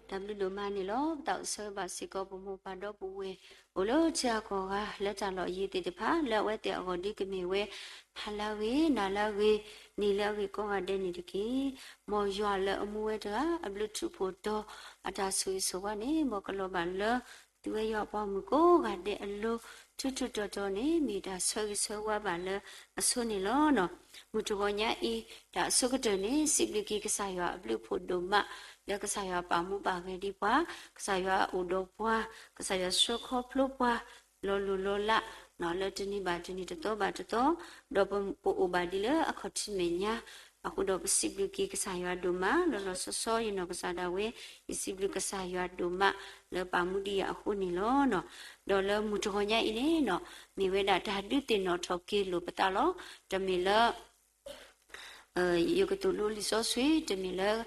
တၢ်ဘျုးဒိၣ်မးန့ၣ်လီၤ. ပသးအိၣ်ဆၢဂ့ၤဘၣ်စ့ၢ်ကီး ပမိၢ်ပၢ်ဒီပုၢ်ဝဲၢ် အိၣ်လၢထံဂၤကီၢ်ဂၤ လၢတၢ်လီၢ်အယံၤသ့ၣ်တဖၣ် လၢအဝဲသ့ၣ်အဂီၢ်ဒ်ကမ့ၢ်ဝဲ ဟါလၢအဂ့ၤ နၤလၢအဂ့ၤ နံၤလၢအဂ့ၤကိးဂၤဒဲးန့ၣ်တက့ၢ်. မ်ယွၤလၢအမူဝဲတဂၤ အဘျုးထူးဖှိၣ်တီၤ အတၢ်ဆိၣ်ဂ့ၤဆိၣ်ဝါန့ၣ် မ်ကလီၤဘၣ်လၢ သုဝဲယွၤအပှၤမုၣ်ကိးဂၤဒဲးအလိၤ ထူးထူးတီၤတီၤန့ၣ် မ့ၢ်တၢ်ဆၢဂ့ၤဆၢဝါဘၣ်လၢအဆိန့ၣ်လီၤ. မုၢ်တဂီၤညါအံၤ တၢ်အဆိကတၢၢ်န့ၣ် စံးဘျုးက့ၤကစၢ်ယွၤအဘျုးအဖှိၣ်ဒိၣ်မး လၢကစၢ်ယွၤပာ်မူပာ်ဂဲၤဒံးပှၤ, ကစၢ်ယွၤအိၣ်ဒီးပှၤ, ကစၢ်ယွၤဆှၢခီဖျိပှၤ လီၤလိၢ်လီၤလး လၢတနံၤဘၣ်တနံၤ တသီဘၣ်တသီ, ဒီးပအိၣ်ဘၣ်ဒ်လၢအခီၣ်ထံးမဲာ်ညါ, အဃိဒီးပစံးဘျုးက့ၤကစၢ်ယွၤဒိၣ်မး လီၤလီၤဆီဆီ ယနီၢ်ကစၢ်ဒၣ်ဝဲ ယစံးဘျုးကစၢ်ယွၤဒိၣ်မး လၢပာ်မူဒံးယၤအဃိန့ၣ်လီၤ. ဒီးလၢမုၢ်တဂီၤညါအံၤန့ၣ် မ့ၢ်ဝဲဒၣ်တၢ်ဒုးသ့ၣ်နီၣ်ထီၣ်က့ၤလိာ်ပသးလီၤ. တမ့ၢ်လၢ ယကသိၣ်လိလံာ်စီဆှံ တမ့ၢ်လၢ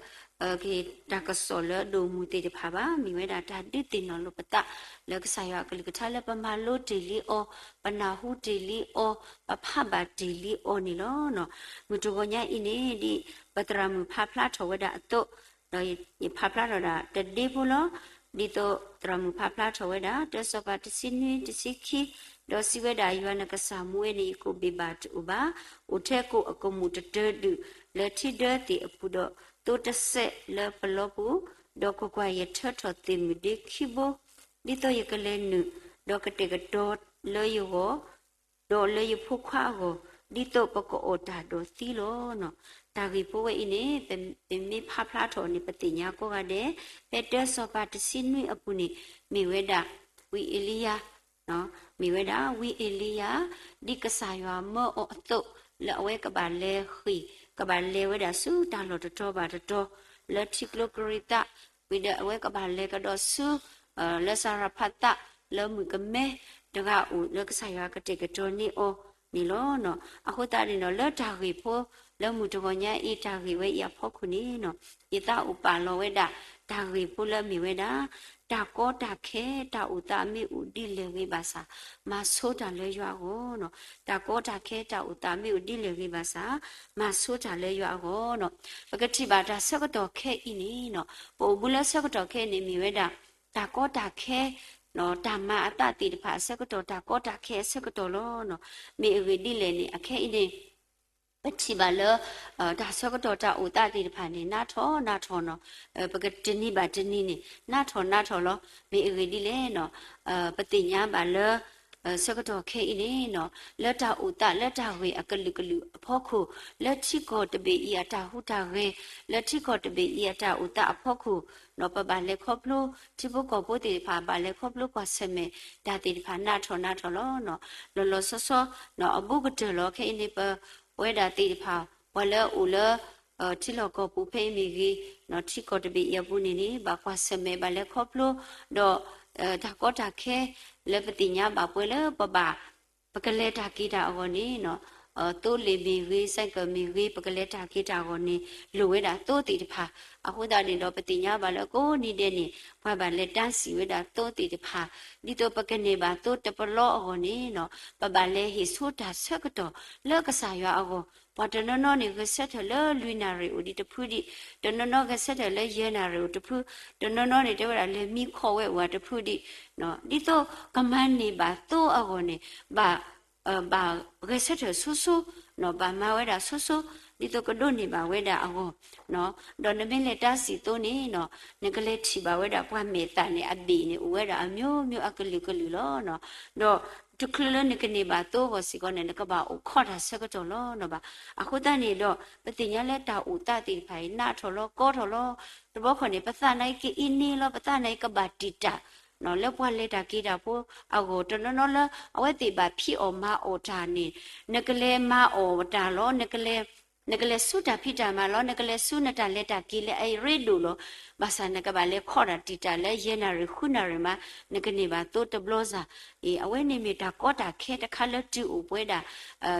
တၢ်ကစီၣ်လၢအဒိၣ်မုၢ်သ့ၣ်တဖၣ်ဘၣ်, မ့ၢ်ဝဲဒၣ်တၢ်ဒုးသ့ၣ်နီၣ်လိာ်ပသး လၢကစၢ်ယွၤအကလုၢ်ကထါလၢပမၤလိတ့ၢ်လံအီၤ, ပနၢ်ဟူတ့ၢ်လံအီၤ, ပဖးဘၣ်တ့ၢ်လံအီၤန့ၣ်လီၤ. မုၢ်တဂီၤညါအံၤန့ၣ် ဒ်ပသရၣ်မုၣ်ဖးဖျါထီၣ်ဝဲဒၣ်အသိး, ဒီးယဖးဖျါထီၣ်ဒၣ်တဒ့ဖိလီၤ. ဒ်သိးသရၣ်မုၣ်ဖးဖျါထီၣ်ဝဲဒၣ် တၢစီၤပၤတဆံနွံ တဆံခံ, ဒီးစံးဝဲဒၣ် ယွၤနကစၢ်မူဝဲန့ၣ် ယကိၣ်ဘ့ၣ်ဘၣ်တအိၣ်ဘၣ်, အိၣ်ထဲကိၣ်အကမူၣ်တတၢၤဒုၣ် လၢထံဒၢသ့ၣ်အပူၤဒီး သိတစဲးလၢပလီပူၤ, ဒီးကွၢ်ကွၢ်, ယထၢထီၣ်သ့ၣ်မုၢ်ဒ့ခံဘိ, ဒ်သိးယကလဲၤနုာ်, ဒီးကတဲာ်ကတီၤလၢယဂီၢ် ဒီးလၢယဖိခွါအဂီၢ်, ဒ်သိးပကအိၣ်တၢ်ဒီးသံလီၤ. တၢ်ဂ့ၢ်ဖိဝဲအံၤန့ၣ် ပမ့ၢ်ဖးဖျါထီၣ်န့ၣ် ပသ့ၣ်ညါကိးဂၤဒဲး, ဖဲတၢစီၤပၤတဆံနွံအပူၤန့ၣ် မ့ၢ်ဝဲဒၣ် ဝံအ့လံယၤ, မ့ၢ်ဝဲဒၣ်ဝံအ့လံယၤ ဒ်ကစၢ်ယွၤမၢအီၤအသိး လၢအဝဲကဘၣ်လဲၤဃံၢ်, ကဘၣ်လဲၤဝဲဒၣ်ဆူတၢ်လီၢ်တတီၤဘၣ်တတီၤ လၢထံကျိကရံးသး, ဝံၤဒီးအဝဲကဘၣ်လဲၤကဒီးဆူ လၢစၤရဖးသး လၢမုၣ်ကမဲတဂၤအိၣ် လၢကစၢ်ယွၤကတဲာ်ကတီၤန့ၢ်အီၤန့ၣ်လီၤ. အဃိသတးန့ၣ်ဒီး လၢတၢ်ဂ့ၢ်ဖိ လၢမုၢ်တဂီၤညါအံၤ တၢ်ဂ့ၢ်ဝဲအံၤအဖီခိၣ်န့ၣ် ယသးအိၣ်ပာ်လီၤဝဲဒၣ် တၢ်ဂ့ၢ်ဖိလၢအမ့ၢ်ဝဲဒၣ် တၢ်ကီတၢ်ခဲ တၢ်အိၣ်သးမ့ၢ်အိၣ်ဒ်လဲၣ်ဂ့ၤဘၣ်ဆၣ် မၤဆိတၢ်လၢယွၤအဂီၢ်. တၢ်ကီတၢ်ခဲ တၢ်အိၣ်သးမ့ၢ်အိၣ်ဒ်လဲၣ်ဂ့ၤဘၣ်ဆၣ် မၤဆိတၢ်လၢယွၤအဂီၢ်. ပကထံၣ်ဘၣ်တၢ်ဆၢကတီၢ်ခဲအံၤန့ၣ် ပအိၣ်ဘူးလၢဆၢကတီၢ်ခဲအံၤန့ၣ် မ့ၢ်ဝဲဒၣ် တၢ်ကီတၢ်ခဲ တၢ်မၤအသးသ့ၣ်တဖၣ်အဆၢကတီၢ် တၢ်ကီတၢ်ခဲအဆၢကတီၢ်လီၤ. မ့ၢ်အဂ့ၢ်ဒ်လဲၣ်န့ၣ် အခဲအံၤန့ၣ် ပထံၣ်ဘၣ်လၢ တၢ်ဆၢကတီၢ်တၢ်အိၣ်သးသ့ၣ်တဖၣ်န့ၣ် နးထီၣ်နးထီၣ်နီၤ, ပကတနံၤဘၣ်တနံၤန့ၣ် နးထီၣ်နးထီၣ်လီၤ. မ့ၢ်အဂ့ၢ်ဒ်လဲၣ်နီၤ, ပသ့ၣ်ညါဘၣ်လၢ ဆၢကတီၢ်ခဲအံၤန့ၣ်နီၤ, လၢတၢ်အိၣ်သးလၢတၢ်ဂ့ၢ်အကလုာ်ကလုာ်အဖီခိၣ်, လၢထံကီၢ်တဘ့ၣ်အံၤအတၢ်ဟူးတၢ်ဂဲၤ, လၢထံကီၢ်တဘ့ၣ်အံၤအတၢ်အိၣ်သးအဖီခိၣ်နီၤ, ပဘၣ်လဲၤခီဖျိ ထံဖိကီၢ်ဖိသ့ၣ်တဖၣ် ဘၣ်လဲၤခီဖျိကွၢ်ဆၢၣ်မဲာ်တၢ်သ့ၣ်တဖၣ် နးထီၣ်နးထီၣ်လီၤ. လီၤလီၤဆီဆီ အဘူးကတၢၢ်လီၤ. ခဲအံၤန့ၣ် ပဝဲဒၣ်သ့ၣ်တဖၣ် ပှၤလၢအအိၣ်လၢ ထံလီၢ်ကီၢ်ပူၤဖဲအံၤမ့ၢ်ဂ့ၤ, ထံကီၢ်တဘ့ၣ်အံၤအပူၤန့ၣ်န့ၣ် ဘၣ်ကွၢ်ဆၢၣ်မဲာ် ဘၣ်လဲၤခီဖျိ, ဒီး တၢ်ကီတၢ်ခဲ လၢပသ့ၣ်ညါဘၣ်ပှဲၤလၢပဘၣ် ပကလဲၤတၢ်က့ၤတၢ်အဂီၢ်န့ၣ် သိလ့ၣ်မ့ၢ်ဂ့ၤ, စဲးကၢးမ့ၢ်ဂ့ၤ, ပကလဲၤတၢ်က့ၤတၢ်အဂီၢ်န့ၣ် လိၣ်ဝဲဒၣ်သိသ့ၣ်တဖၣ်. အဃိသတးန့ၣ်ဒီး ပသ့ၣ်ညါဘၣ်လၢကိးနံၤဒဲးန့ၣ် ပှၤဘၣ်လဲၤတၢ်စံၣ်ဝဲဒၣ်သိသ့ၣ်တဖၣ်, ဒ်သိးပကန့ၢ်ဘၣ်သိတပလီအဂီၢ်န့ၣ်နီၤ, ပဘၣ်လဲၤဟ့ၣ်ဆိတၢ်ဆၢကတီၢ်လၢကစၢ်ယွၤအဂီၢ်. ပှၤတနီၤနီၤန့ၣ် ဂဲၤဆၢထၢၣ်လၢလွံၢ်နၣ်ရံၣ်အိၣ်ဒံးတဖုဒံး, တနီၤနီၤဂဲၤဆၢထၢၣ်လၢယဲၢ်နၣ်ရံၣ်အိၣ်တဖု, တနီၤနီၤန့ၣ် တဲဝဲဒၣ်လဲၤမံခီၣ်ဝဲအိၣ်တဖုဒံး, ဒ်သိးကမၤန့ၢ်ဘၣ်သိအဂီၢ်န့ၣ် ဘၣ် ဘၣ်ဂဲၤဆၢထၢၣ်ဆိဆိ, ဘၣ်မၤဝဲဒၣ်ဆိဆိ, ဒ်သိးကဒိးန့ၢ်ဘၣ်ဝဲဒၣ်အဂီၢ်, ဒီးနမ့ၢ်လဲၤတၢ်စံၣ်သိန့ၣ်နီၤ, နကလဲၤထံၣ်ဘၣ်ဝဲဒၣ်ပှၤမဲာ်သၣ်န့ၣ် အဘ့ၣ်န့ၣ် အိၣ်ဝဲဒၣ်အမျိုးမျိုးအကလုာ်ကလုာ်လီၤ. ဒီးတချုးလၢနကန့ၢ်ဘၣ်သိအဂီၢ်စ့ၢ်ကီးန့ၣ် နကဘၣ်အိၣ်ခိးတၢ်ဆၢကတီၢ်လီၤ. အဃိသတးန့ၣ်ဒီး ပသ့ၣ်ညါလၢတၢ်အိၣ်သးသ့ၣ်တဖၣ်အံၤ နးထီၣ်လီၤကီထီၣ်လီၤ. တဘျီခီန့ၣ် ပသးနာ်က့အ့န့လီၤ, ပသးနာ်က့ကဘၣ်တံာ်တာ် လၢပှၤလဲၤတၢ်က့ၤတၢ်ဖိအဂီၢ်, တနီၤနီၤလၢ အဝဲသ့ၣ်ဘၣ်ဖံးအီၣ်မၤအီၣ်တၢ်န့ၣ် နကလဲၤမၤအီၣ်တၢ်လီၤ, နကလဲၤ နကလဲၤဆူတၢ်ဖံးတၢ်မၤလီၤ, နကလဲၤဆူနတၢ်လဲၤတၢ်က့ၤလၢအရ့ဒိၣ်လီၤ. ဘၣ်ဆၣ်နကဘၣ်လဲၤခီတၢ်တံာ်တာ်လၢယဲၢ်နၣ်ရံၣ်ဃုနၣ်ရံၣ်မး နကန့ၢ်ဘၣ်သိတဘျီစၢ်. အဝဲန့ၣ်မ့ၢ်တၢ်ကီတၢ်ခဲတခါလၢတုၤအိၣ်ပဝဲဒၣ်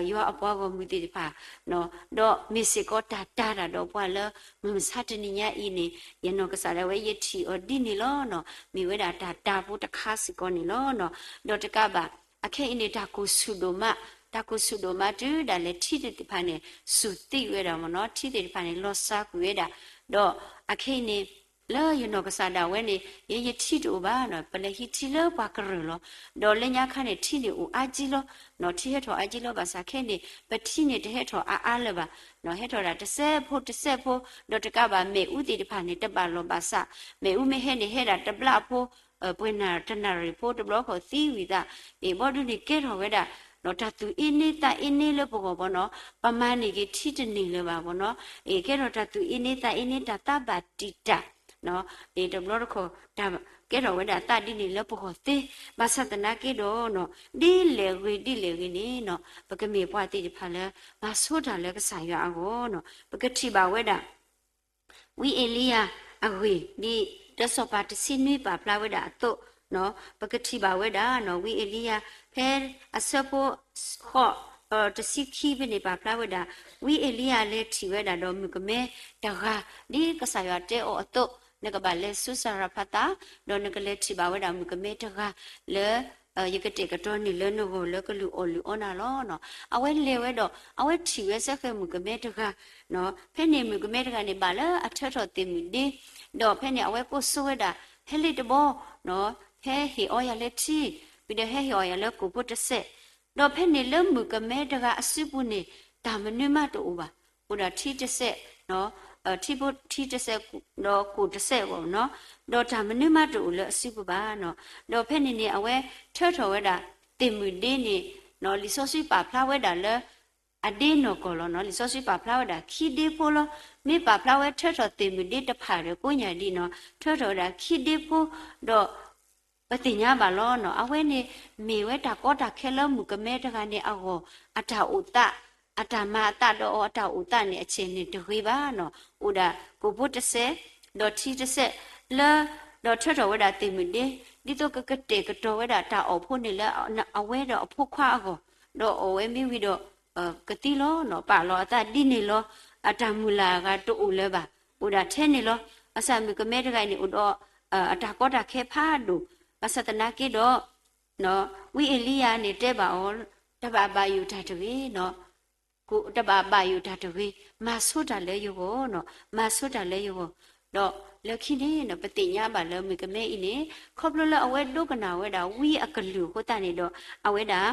ယွၤအပှၤဂီၢ်မုၢ်သ့ၣ်တဖၣ် ဒီးမ့ၢ်စ့ၢ်ကီးတၢ်တာ်တၢ်ဒီးပှၤလၢ မုၢ်မဆါတနံၤညါအံၤန့ၣ် ယနီၢ်ကစၢ်ဒၣ်ဝဲယထံၣ်အီၤဒ်န့ၣ်လီၤ. မ့ၢ်ဝဲဒၣ်တၢ်တာ်ဖိတခါစ့ၢ်ကီးန့ၣ်လီၤ. ဒီးတကးဘၣ် အခဲအံၤန့ၣ် တၢ်ကိၢ်ဆူၣ်ဒိၣ်မး, တၢ်ကိၢ်ဆူၣ်ဒိၣ်မးတုၤဒၣ်လဲာ်ထံသ့ၣ်တဖၣ်န့ၣ် ဆူၣ်သံဝဲဒၣ်မ့ၢ်နီၤ, ထံသ့ၣ်တဖၣ်န့ၣ် လီၤစှၤကွံာ်ဝဲဒၣ်, ဒီးအခဲအံၤန့ၣ် လၢယနီၢ်ကစၢ်ဒၣ်ဝဲန့ၣ် ယဲယထံတအိၣ်ဘၣ်နီၤ, ပလဲၤဟံးထံလၢပှၤကရၢၢ်လီၤ. ဒီးလၢညါခါန့ၣ် ထံန့ၣ်အိၣ်အါကံလီၤနီၤ, ထံဟဲထီၣ်အါကံလီၤ, ဘၣ်ဆၣ်ခဲန့ၣ် ပထံန့ၣ်တဟဲထီၣ်အါအါလၢၤဘၣ်နီၤ, ဟဲထီၣ်ဒၣ်တစဲးဖိတစဲးဖိ, ဒီးတကးဘၣ်မ့ၣ်အူသ့ၣ်တဖၣ်န့ၣ် တဘၣ်လီၢ်ဘၣ်စး, မ့ၣ်အူမ့ၢ်ဟဲန့ၣ် ဟဲဒၣ်တဘျီဖိ ပှဲၤနၣ်တနၣ်ရံၣ်ဖိ တဘျီဃီသံဝံၤသး, အ့ၣ် ဘီဒုန့ၣ်ကဲထီၣ်ဝဲဒၣ် ဒီးတၢ်သူၣ်အ့န့သးအ့န့လၢပဂီၢ်ဘၣ်နီၤ, ပမၤန့ၢ်က့ၤထံတန့ၢ်လၢၤဘၣ်ဘၣ်နီၤ, အ့ၣ် ကဲထီၣ်တၢ်သူၣ်အ့န့သးအ့န့ တၢ်သးဘၣ်တံာ်တာ် အ့ၣ် တဘျီတခီၣ် တၢ်ကဲထီၣ်ဝဲဒၣ်သးဒ်န့ၣ်လၢပဂီၢ်သ့, ဘၣ်ဆၣ်သနာ်က့ဒီးနီၤ ဒ်လဲၣ်ဂ့ၤဒ်လဲၣ်ဂ့ၤန့ၣ်နီၤ ပကမ့ၢ်ပှၤသ့ၣ်တဖၣ်လၢ မၤဆိတၢ်လၢကစၢ်ယွၤအဂီၢ်နီၤ, ပကထံၣ်ဘၣ်ဝဲဒၣ် ဝံအ့လံယၤအဂ့ၢ် ဒ်တၢစီၤပၤတဆံနွံပာ်ဖျါဝဲဒၣ်အသိးနီၤ, ပကထံၣ်ဘၣ်ဝဲဒၣ်နီၤ ဝံအ့လံယၤ ဖဲအဆၢဖိဃိး တဆံခံဖဲန့ၣ်ပာ်ဖျါဝဲဒၣ်, ဝံအ့လံယၤလဲၤထံၣ်ဝဲဒၣ်ဒီးမုၣ်ကမဲတဂၤ ဒ်ကစၢ်ယွၤတဲအီၤအသိး, နကဘၣ်လဲၤဆူစၤရဖးသး, ဒီးနကလဲၤထံၣ်ဘၣ်ဝဲဒၣ်မုၣ်ကမဲတဂၤလၢ ယကတဲာ်ကတီၤန့ၢ်လၢနဂီၢ်လၢကလုၢ်အီၣ်လုၢ်အီနၤလီၤနီၤ. အဝဲလဲၤဝဲဒီး အဝဲထံၣ်ဝဲစ့ၢ်ကီးမုၣ်ကမဲတဂၤနီၤ, ဖဲန့ၣ်မုၣ်ကမဲတဂၤန့ၣ် ဘၣ်လၢအထၢထီၣ်သ့ၣ်မုၣ်ဒ့, ဒီးဖဲန့ၣ် အဝဲကိးဆိဝဲဒၣ် ဟဲလံတဘီနီၤ, ဟဲဟ့ၣ်အီယၤလၢထံ, ဝံၤဒီးဟဲဟ့ၣ်အီယၤလၢကိၣ်ဖိတစဲး, ဒီးဖဲန့ၣ်လၢမုၣ်ကမဲတဂၤအစုပူၤန့ၣ် တၢ်မနုၤမးတအိၣ်ဘၣ်, အိၣ်ဒၣ်ထံတစဲး ထံဖိထံတစဲး ဒီးကိၣ်တစဲးအဂီၢ်နီၤ, ဒီးတၢ်မနုၤမးတအိၣ်လၢအစုပူၤဘၣ်နီၤ. ဒီးဖဲန့ၣ်န့ၣ် အဝဲထၢထီၣ်ဝဲဒၣ်သ့ၣ်မုၣ်ဒ့န့ၣ်နီၤ, လံာ်စီဆှံပာ်ဖျါဝဲဒၣ်လၢ အဒ့နီၢ်ကီၢ်လီၤနီၤ, လံာ်စီဆှံပာ်ဖျါဝဲဒၣ်ခံဒ့ဖိလီၤ. မ့ၢ်ပာ်ဖျါဝဲထၢထီၣ်သ့ၣ်မုၣ်ဒ့တဖၣ်ဒီးကိးညါဒ်နီၤ, ထၢထီၣ်ဝဲဒၣ်ခံဒ့ဖိ, ဒီး ပသ့ၣ်ညါဘၣ်လီၤနီၤ, အဝဲန့ၣ်မ့ၢ်ဝဲတၢ်ကီတၢ်ခဲလၢမုၣ်ကမဲတဂၤန့ၣ်အဂီၢ်, အတၢ်အိၣ်သး, အတၢ်မၤအသးဒီးအီၤ အတၢ်အိၣ်သးန့ၣ် အဆဲးန့ၣ်တဂ့ၤဘၣ်နီၤ, အိၣ်ဒၣ်ကိၣ်ဖိတစဲး, ဒီးထံတစဲး, လၢ ဒီးထၢထီၣ်ဝဲဒၣ်သ့ၣ်မုၣ်ဒ့, ဒ်သိးကကတဲာ်ကတီၤဝဲဒၣ်တၢ်အီၣ်ဖိန့ၣ်လၢအဝဲဒီးအဖိခွါအဂီၢ်, ဒီးအီၣ်ဝဲမ့ၢ်ဝံၤဒီး ကသံလီၤနီၤ, ပာ်လီၤအသးဒ်န့ၣ်လီၤ, အတၢ်မုၢ်လၢ်အဂၤတအိၣ်လၢၤဘၣ်, အိၣ်ဒၣ်ထဲန့ၣ်လီၤ. ဘၣ်ဆၣ်မုၣ်ကမဲတဂၤအံၤန့ၣ် အိၣ်ဒီး အတၢ်ကီတၢ်ခဲဖးဒိၣ်, ဘၣ်ဆၣ်သနာ်က့ဒီး ဝံအ့လံယၤန့ၣ်တဲဘၣ်အီၤ, တဘၣ်ဘၣ်ယိၣ်တၢ်တဂ့ၤနီၤ, တဘၣ်ဘၣ်ယိၣ်တၢ်တဂ့ၤ, မၤဆိတၢ်လၢယဂီၢ်နီၤ, မၤဆိတၢ်လၢယဂီၢ်, ဒီးလၢခံန့ၣ်နီၤ ပသ့ၣ်ညါဘၣ်လၢမုၣ်ကမဲအံၤန့ၣ် ခီဖျိလၢအဝဲဒိကနၣ်ဝဲဒၣ်ဝံအကလုၢ်အဃိသတးန့ၣ်ဒီး အဝဲဒၣ်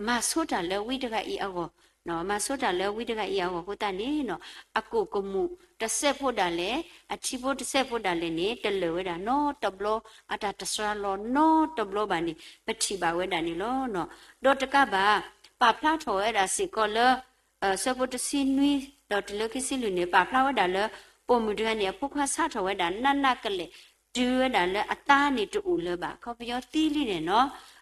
မၤဆိတၢ်လၢဝံတဂၤအံၤအဂီၢ်, မၤဆိတၢ်လၢဝံတဂၤအံၤအဂီၢ်အဃိသတးန့ၣ်နီၤ အကိၣ်ကမူၣ်တစဲးဖိဒၣ်လဲာ်, အထံဖိတစဲးဖိဒၣ်လဲာ်န့ၣ် တလၢာ်ဝဲဒၣ်နီတဘျီ, အတၢ်တစှၤလီၤနီတဘျီဘၣ်န့ၣ် ပထံၣ်ဘၣ်ဝဲဒၣ်န့ၣ်လီၤ. ဒီးတကးဘၣ် ပာ်ဖျါထီၣ်ဝဲဒၣ်စ့ၢ်ကီးလၢ ဆၢဖိတဆံနွံ ဒီးတုၤလၢခံဆံလွံၢ်န့ၣ် ပာ်ဖျါဝဲဒၣ်လၢ ပိာ်မုၣ်တဂၤန့ၣ် အဖိခွါဆါထီၣ်ဝဲဒၣ် နးနးကလဲာ် တုၤဝဲဒၣ်လၢအသါန့ၣ်တအိၣ်လၢၤဘၣ်, အခီပညီသံလံန့ၣ်နီၤ,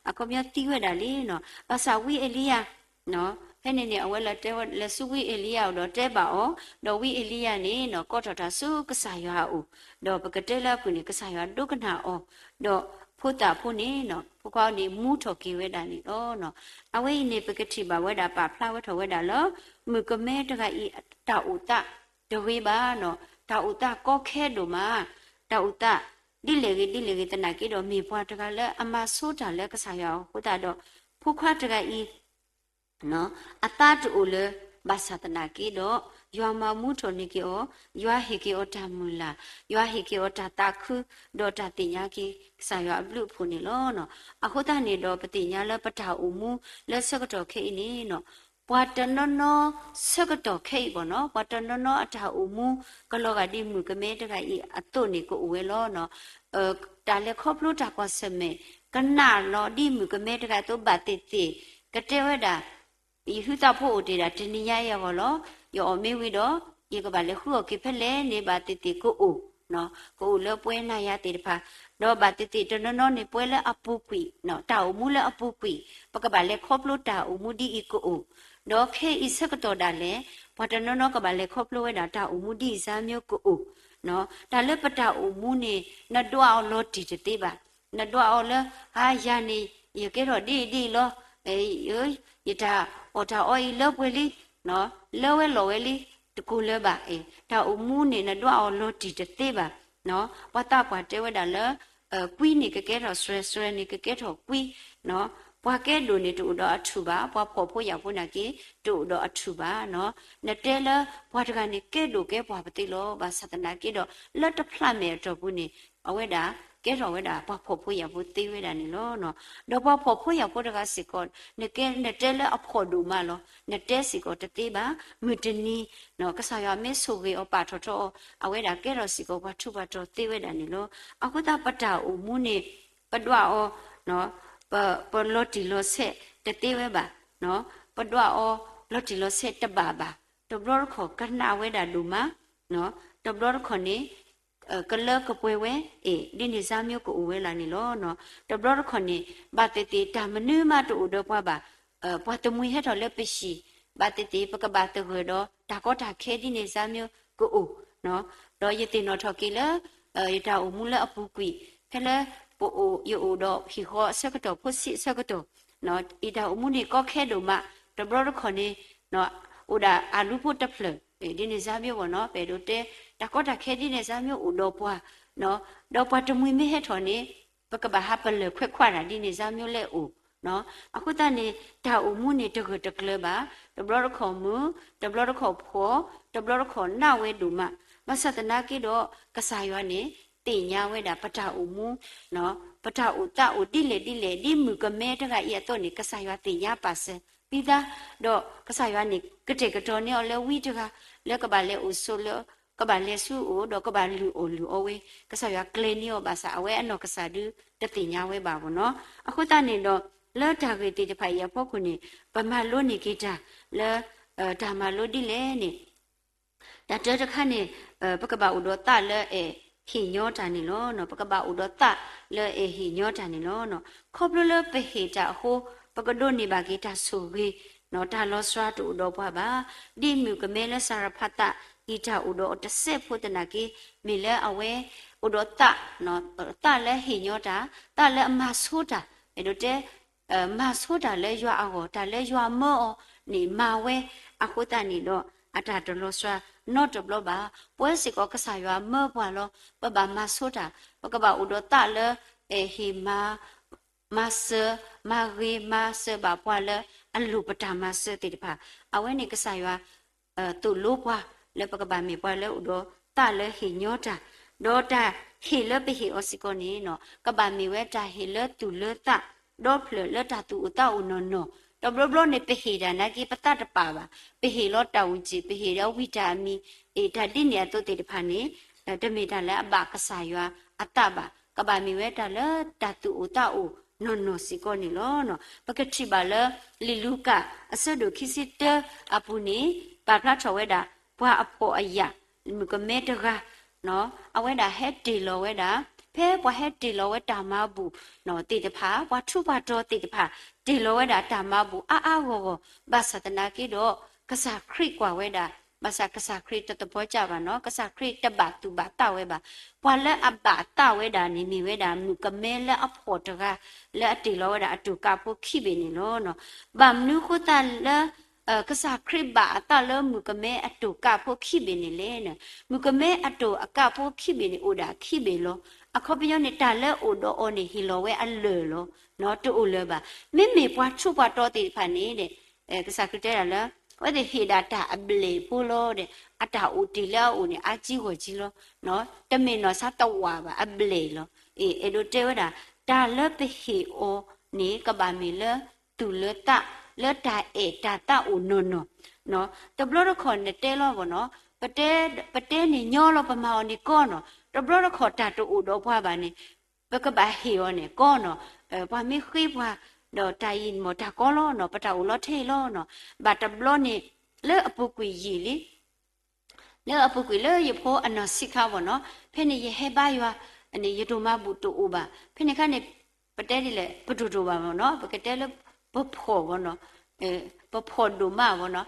အခီပညီသံဝဲဒၣ်လံနီၤ. ဘၣ်ဆၣ်ဝံအ့လံယၤ ဖဲန့ၣ်န့ၣ် အဝဲလၢတဲဝဲ လဲၤဆူဝံအ့လံယၤအအိၣ်ဒီးတဲဘၣ်အီၤ, ဒီးဝံအ့လံယၤန့ၣ်နီၤ ကိးထီၣ်တၢ်ဆူကစၢ်ယွၤအအိၣ်, ဒီးပကတဲလၢအပူၤန့ၣ် ကစၢ်ယွၤဒိကနၣ်အီၤ, ဒီးဖိသၣ်ဖိန့ၣ်နီၤ ဖိခွါန့ၣ် မူထီၣ်က့ၤဝဲဒၣ်န့ၣ်လီၤ. အဝဲအံၤန့ၣ် ပကထံၣ်ဘၣ်ဝဲဒၣ် ပာ်ဖျါဝဲထီၣ်ဝဲဒၣ်လၢ မုၣ်ကမဲတဂၤအံၤ တၢ်အိၣ်သးတဂ့ၤဘၣ်နီၤ, တၢ်အိၣ်သးကီခဲဒိၣ်မး, တၢ်အိၣ်သး ဒ်လဲၣ်ဂ့ၤဒ်လဲၣ်ဂ့ၤသနာ်က့ဒီး မ့ၢ်ပှၤတဂၤလၢအမၤဆိတၢ်လၢကစၢ်ယွၤအဃိသတးဒီး ဖိခွါတဂၤအံၤ အသးတအိၣ်လၢၤ ဘၣ်ဆၣ်သနာ်က့ဒီး ယွၤမၤမူထီၣ်န့ၢ်က့ၤအီၤ, ယွၤဟ့ၣ်က့ၤအီၤတၢ်မုၢ်လၢ်, ယွၤဟ့ၣ်က့ၤအီၤတၢ်သးခု, ဒီးတၢ်သ့ၣ်ညါက့ၤ ကစၢ်ယွၤအဘျုးအဖှိၣ်န့ၣ်လီၤ. အဃိသတးန့ၣ်ဒီး ပသ့ၣ်ညါလၢပတၢ်အိၣ်မူလၢဆၢကတီၢ်ခဲအံၤန့ၣ်နီၤ ပှၤတနီၤနီၤဆၢကတီၢ်ခဲအံၤဘၣ်နီၤ ပှၤတနီၤနီၤအတၢ်အိၣ်မူ ကလီၤဂာ်ဒ်မုၣ်ကမဲတဂၤအံၤအသိးန့ၣ် ကအိၣ်ဝဲလီၤနီၤ. တၢ်လဲၤခီဖျိတၢ်ကွၢ်ဆၢၣ်မဲာ် ကနၣ်လီၤဒ်မုၣ်ကမဲတဂၤအသိးဘၣ်သ့ၣ်သ့ၣ် ကတဲဝဲဒၣ် ယဟုသးဖိအိၣ်တ့ၢ်ဒၣ်တနံၤညါအံၤအဂီၢ်လီၤ. ယအီၣ်မ့ၢ်ဝံၤဒီး ယကဘၣ်လဲၤဃုအီၣ်က့ၤဖဲလဲၣ်န့ၣ် ဘၣ်သ့ၣ်သ့ၣ်ကအိၣ်, ကအိၣ်လၢပှဲၤနၤယၤသ့ၣ်တဖၣ်, ဒီးဘၣ်သ့ၣ်သ့ၣ်တနီၤနီၤန့ၣ် ပှဲၤလၢအပူၤကွံာ်, တၢ်အိၣ်မူလၢအပူၤကွံာ်, ပကဘၣ်လဲၤခီဖျိတၢ်အိၣ်မူဒ်အံၤကအိၣ်, ဒီးခဲအံၤဆၢကတီၢ်ဒၣ်လဲာ် ပှၤတနီၤနီၤကဘၣ်လဲၤခီဖျိဝဲဒၣ်တၢ်အိၣ်မူဒ်အံၤစၢ်မၠိကအိၣ်, တၢ်လၢပတၢ်အိၣ်မူန့ၣ် နဒွးအီၤလီၤတံၢ်တသ့ဘၣ်. နဒွးအီၤလၢ ဟါယၤန့ၣ် ယကဲထီၣ်ဒ်အံၤဒ်အံၤလီၤ, ယတၢ်အီၣ်တၢ်အီအံၤလၢပှဲၤလံ, လၢဝဲလီၤဝဲလံ, တကိၢ်လၢၤဘၣ်. တၢ်အိၣ်မူန့ၣ် နဒွးအီၤလီၤတံၢ်တသ့ဘၣ်. ပှၤသးပှၢ်တဲဝဲဒၣ်လၢ ကွံန့ၣ်ကကဲထီၣ်စှဲး, စှဲးန့ၣ်ကကဲထီၣ်ကွံ, ကွံ ပှၤကဲဒိၣ်န့ၣ်တအိၣ်ဒီးအထူၣ်ဘၣ်, ပှၤဖှီၣ်ဖိယာ်ဖိနာ်က့ တအိၣ်ဒီးအထူၣ်ဘၣ်နီၤ. နတဲလၢပှၤတဂၤန့ၣ်ကဲဒိၣ်ကဲပှၢ်ပသ့လီၤ. ဘၣ်ဆၣ်သနာ်က့ဒီး လၢတဖျးမဲာ်အတီၢ်ပူၤန့ၣ် အဝဲဒၣ်ကဲထီၣ်ဝဲဒၣ်ပှၤဖှီၣ်ဖိယာ်ဖိသ့ဝဲဒၣ်န့ၣ်လီၤ. ဒီးပှၤဖှီၣ်ဖိယာ်ဖိတဂၤစ့ၢ်ကီး နကဲ နတဲလၢအဖှီၣ်ဒိၣ်မးလီၤ, နတဲစ့ၢ်ကီးတသ့ဘၣ်. မုၢ်တနံၤ ကစၢ်ယွၤမ့ၢ်ဆိၣ်ဂ့ၤအီၤပာ်ထီၣ်ထီအီၤ အဝဲဒၣ်ကဲထီၣ်စ့ၢ်ကီးပှၤထူးပှၤတီၤသ့ဝဲဒၣ်န့ၣ်လီၤ. အဃိသတးပတၢ်အိၣ်မူန့ၣ် ပဒွးအီၤ ပ ပလီၤတံၢ်လီၤဆဲးတသ့ဝဲဘၣ်, ပဒွးအီၤလီၤတံၢ်လီၤဆဲးတဘၣ်ဘၣ်. တဘျီတခီၣ်ကနၣ်ဝဲဒၣ်ဒိၣ်မး, တဘျီတခီၣ်န့ၣ် ကလၢကပှဲၤဝဲ, အ့ၣ် ဒ်န့ၣ်စၢ်မျိုးကအိၣ်ဝဲလၢ်န့ၣ်လီၤ. တဘျီတခီၣ်န့ၣ် ဘၣ်သ့ၣ်သ့ၣ်တၢ်မနုၤမးတအိၣ်ဒီးပှၤဘၣ်, ပှၤတမှံၤဟဲထီၣ်လၢပဟံၣ်, ဘၣ်သ့ၣ်သ့ၣ်ပကဘၣ်သဂၢၢ်ဒီးတၢ်ကီတၢ်ခဲဒ်န့ၣ်စၢ်မျိုးကအိၣ် ဒီးယသ့ၣ်နီၣ်ထီၣ်က့ၤလၢ ယတၢ်အိၣ်မူလၢအပူၤကွံာ် ဖဲလၢပအိၣ် ယအိၣ်ဒီးဟံၣ်ဃီအဆၢကတီၢ် ဖိဆံးအဆၢကတီၢ်, ယတၢ်အိၣ်မူန့ၣ်ကီခဲဒိၣ်မး, တဘျီတခီၣ်န့ၣ် အိၣ်ဒၣ်အလူဖိတဖျၢၣ် ဒ်န့ၣ်စၢ်မျိုးဘၣ်နီၤ, ပအဲၣ်ဒိးတဲ တၢ်ကီတၢ်ခဲဒ်န့ၣ်စၢ်မျိုးအိၣ်ဒီးပှၤ ဒီးပှၤတမှံၤမ့ၢ်ဟဲထီၣ်န့ၣ် ပကဘၣ်ဟးပလၢၢ်ခွဲးခွးတၢ်ဒ်န့ၣ်စၢ်မျိုးလဲၣ်အိၣ်, အဃိသတးန့ၣ် တၢ်အိၣ်မူန့ၣ်တဂၢၢ်တကျၢၤဘၣ်, တဘျီတခီၣ်မုာ်, တဘျီတခီၣ်ဖှီၣ်, တဘျီတခီၣ်နးဝဲဒိၣ်မး, ဘၣ်ဆၣ်သနာ်က့ဒီး ကစၢ်ယွၤန့ၣ် သ့ၣ်ညါဝဲဒၣ်ပတၢ်အိၣ်မူ ပတၢ်အိၣ်သးအိၣ်ဒ်လဲၣ်ဒ်လဲၣ် ဒ်မုၣ်ကမဲတဂၤအံၤအသိးန့ၣ် ကစၢ်ယွၤသ့ၣ်ညါပာ်စၢၤ ပံသး, ဒီးကစၢ်ယွၤန့ၣ် ကတဲာ်ကတီၤန့ၢ်အီၤလၢဝံတဂၤ လၢကဘၣ်လဲၤအိၣ်ဆိးလၢ ကဘၣ်လဲၤဆူအအိၣ် ဒီးကဘၣ်လုၢ်အီၣ်လုၢ်အီဝဲ, ကစၢ်ယွၤကျဲၤန့ၢ်အီၤဘၣ်ဆၣ် အဝဲအနီၢ်ကစၢ်ဒုးတသ့ၣ်ညါဝဲဘၣ်ဘၣ်နီၤ. အဃိသတးန့ၣ်ဒီး လၢတၢ်ဂ့ၢ်သ့ၣ်တဖၣ်အံၤအဖီခိၣ်န့ၣ် ပမၤလိန့ၢ်က့ၤတၢ်လၢ တၢ်မၤလိဒ်လဲၣ်န့ၣ် တၢ်တၢတခါန့ၣ် ပကဘၣ်အိၣ်ဒီးသးလၢအဲၣ်ဟ့ၣ်ညီတၢ်န့ၣ်လီၤ. ပကဘၣ်အိၣ်ဒီးသးလၢအဲၣ်ဟ့ၣ်ညီတၢ်န့ၣ်လီၤ. ခီဖျိလၢပဟ့ၣ်တၢ်အဃိ ပကဒိးန့ၢ်ဘၣ်က့ၤတၢ်ဆိၣ်ဂ့ၤ တၢ်လီၤစှၤတအိၣ်ဒီးပှၤဘၣ်. ဒ်မုၣ်ကမဲလၢစၤရဖးသးအံၤတၢ်အိၣ်ဒီးအီၤတစဲးဖိသနာ်က့ မ့ၢ်လၢအဝဲအိၣ်ဒီးသး, သးလၢဟ့ၣ်ညီတၢ်, သးလၢအမၤဆိတၢ်, အဲၣ်ဒိးတဲ မၤဆိတၢ်လၢယွၤအဂီၢ် တၢ်လၢယွၤမၢအီၤန့ၣ်မၤဝဲ, အဃိသတးန့ၣ်ဒီး အတၢ်တလီၤစှၤနီတဘျီဘၣ်. ပဝဲစ့ၢ်ကီးကစၢ်ယွၤမၢပှၤလီၤ. ပဘၣ်မၤဆိတၢ်, ပကဘၣ်အိၣ်ဒီးသးလၢ အဲၣ်ဟ့ၣ်မၤ မၤစၢၤ မၤဂ့ၤမၤစၢၤဘၣ်ပှၤလၢအလိၣ်ပတၢ်မၤစၢၤသ့ၣ်တဖၣ်, အဝဲန့ၣ်ကစၢ်ယွၤ သိၣ်လိပှၤလၢပကဘၣ်မ့ၢ်ပှၤလၢအိၣ်ဒီးသးလၢဟ့ၣ်ညီတၢ်, ဒီးတၢ်ဟ့ၣ်လၢပဟ့ၣ်အီၤစ့ၢ်ကီးန့ၣ် ကဘၣ်မ့ၢ်ဝဲတၢ်ဟ့ၣ်လၢသူၣ်လၢသး ဒီဖျၢၣ်လၢတၢ်သူၣ်အိၣ်သးအိၣ်နီၢ်နီၢ်, တဘျီဘျီန့ၣ် ပဟ့ၣ်တၢ်နာ်က့ ပသးတပာ်ဘၣ်, ပဟ့ၣ်လီၤတၢ်အိၣ်စ့ၢ် ပဟ့ၣ်ဒီးဝံတၢ်အမံၤ အ့ၣ် တၢ်ဒ်န့ၣ်အသိးသ့ၣ်တဖၣ်န့ၣ် တမ့ၢ်တၢ်လၢအဘၣ်ကစၢ်ယွၤအသးဘၣ်, ကဘၣ်မ့ၢ်ဝဲတၢ်လၢတၢ်သူၣ်အိၣ်သးအိၣ်နီၢ်နီၢ်စ့ၢ်ကီးန့ၣ်လီၤ. ပကထံၣ်ဘၣ်လၢ လံာ်လူၤကၣ်အဆၢဒိၣ်ခံဆံတၢအပူၤန့ၣ် ပာ်ဖျါထီၣ်ဝဲဒၣ် ပှၤအဖှီၣ်အယာ် မုၣ်ကမဲတဂၤ အဝဲဒၣ်ဟဲတ့ၢ်လီၤဝဲဒၣ် ဖဲပှၤဟဲတ့ၢ်လီၤဝဲတၢ်မၤဘူၣ်သ့ၣ်တဖၣ် ပှၤထူးပှၤတီၤသ့ၣ်တဖၣ် တ့ၢ်လီၤဝဲဒၣ်တၢ်မၤဘူၣ်အါအါဂီၢ်ဂီၢ် ဘၣ်ဆၣ်သနာ်က့ဒီး ကစၢ်ခရံာ်ကွၢ်ဝဲဒၣ်, ဘၣ်ဆၣ်ကစၢ်ခရံာ်တသပီၤကၢ်ဘၣ်နီၤ, ကစၢ်ခရံာ်တဘၣ်သူၣ်ဘၣ်သးဝဲဘၣ်. ပှၤလၢအဘၣ်သးဝဲဒၣ်န့ၣ် မ့ၢ်ဝဲဒၣ်မုၣ်ကမဲလၢအဖှီၣ်တဂၤ လၢအတ့ၢ်လီၤဝဲဒၣ်အတိၢ်ကးဖိခံဘ့ၣ်န့ၣ်လီၤ. ဘၣ်မနုၤဃိသတးလၢ ကစၢ်ခရံာ်ဘၣ်အသးလၢမုၣ်ကမဲအတိၢ်ကးဖိခံဘ့ၣ်န့ၣ်လဲၣ်န့ၣ်, မုၣ်ကမဲအတိၢ်အကးဖိခံဘ့ၣ်န့ၣ် အိၣ်ဒၣ်ခံဘ့ၣ်လီၤ. အခီပညီန့ၣ် တၢ်လၢအိၣ်ဒီးအီၤန့ၣ် ဟ့ၣ်လီၤဝဲအလၢာ်လီၤ, တအိၣ်လၢၤဘၣ်. မ့မ့ၢ်ပှၤထူးပှၤတီၤသ့ၣ်တဖၣ်န့ၣ် ကစၢ်ခရံာ်တဲဒၣ်လၢ အဝဲသ့ၣ်ဟ့ၣ်ဒၣ်တၢ်အဘျဲၣ်ဖိလီၤဒီး အတၢ်အိၣ်တ့ၢ်လၢအအိၣ်န့ၣ် အါကံဂီၢ်ကံလီၤ. တမ့ၢ်နီၢ်ဆါတဝာ်ဘၣ် အဘျဲၣ်လီၤ. အ့ၣ် အဲၣ်ဒိးတဲဝဲဒၣ် တၢ်လၢပဟ့ၣ်အီၤန့ၣ် ကဘၣ်မ့ၢ်လၢသူၣ်လၢသး လၢတၢ်အဲၣ်တၢ်သးအိၣ်နီၢ်နီၢ်, တဘျီတခီၣ်နတဲလီၤဘၣ်နီၤ, ပတဲ ပတဲန့ၣ်ညီလီၤ ပမၤအီၤန့ၣ်ကီနီၤ, တဘျီတခီၣ်တၢ်တအိၣ်ဒီးပှၤဘၣ်န့ၣ် ပကဘၣ်ဟ့ၣ်အီၤန့ၣ်ကီနီၤ, ပှၤမ့ၢ်ဃ့ပှၤ ဒီးတၢ်အံၤမ့ၢ်တၢ်ကီလီၤနီၤ, ပတၢ်အိၣ်လီၤထဲအံၤလီၤနီၤ, ဘၣ်တဘျီန့ၣ် လၢအပူၤကွံာ်ယံာ်လံ လၢအပူၤကွံာ်လၢယဖိအနီၢ်ဆံးခါဘၣ်နီၤ, ဖဲန့ၣ်ယဟဲဘါယွၤန့ၣ် ယတိၢ်မၤဘူၣ်တအိၣ်ဘၣ်, ဖဲန့ၣ်ခါန့ၣ် ပတဲဒ်လဲၣ် ပတိၢ်တိၢ်ဘၣ်မ့ၢ်နီၤ, ပကတဲလၢ ပဖှီၣ်ဘၣ်နီၤ, ပဖှီၣ်ဒိၣ်မးဘၣ်နီၤ,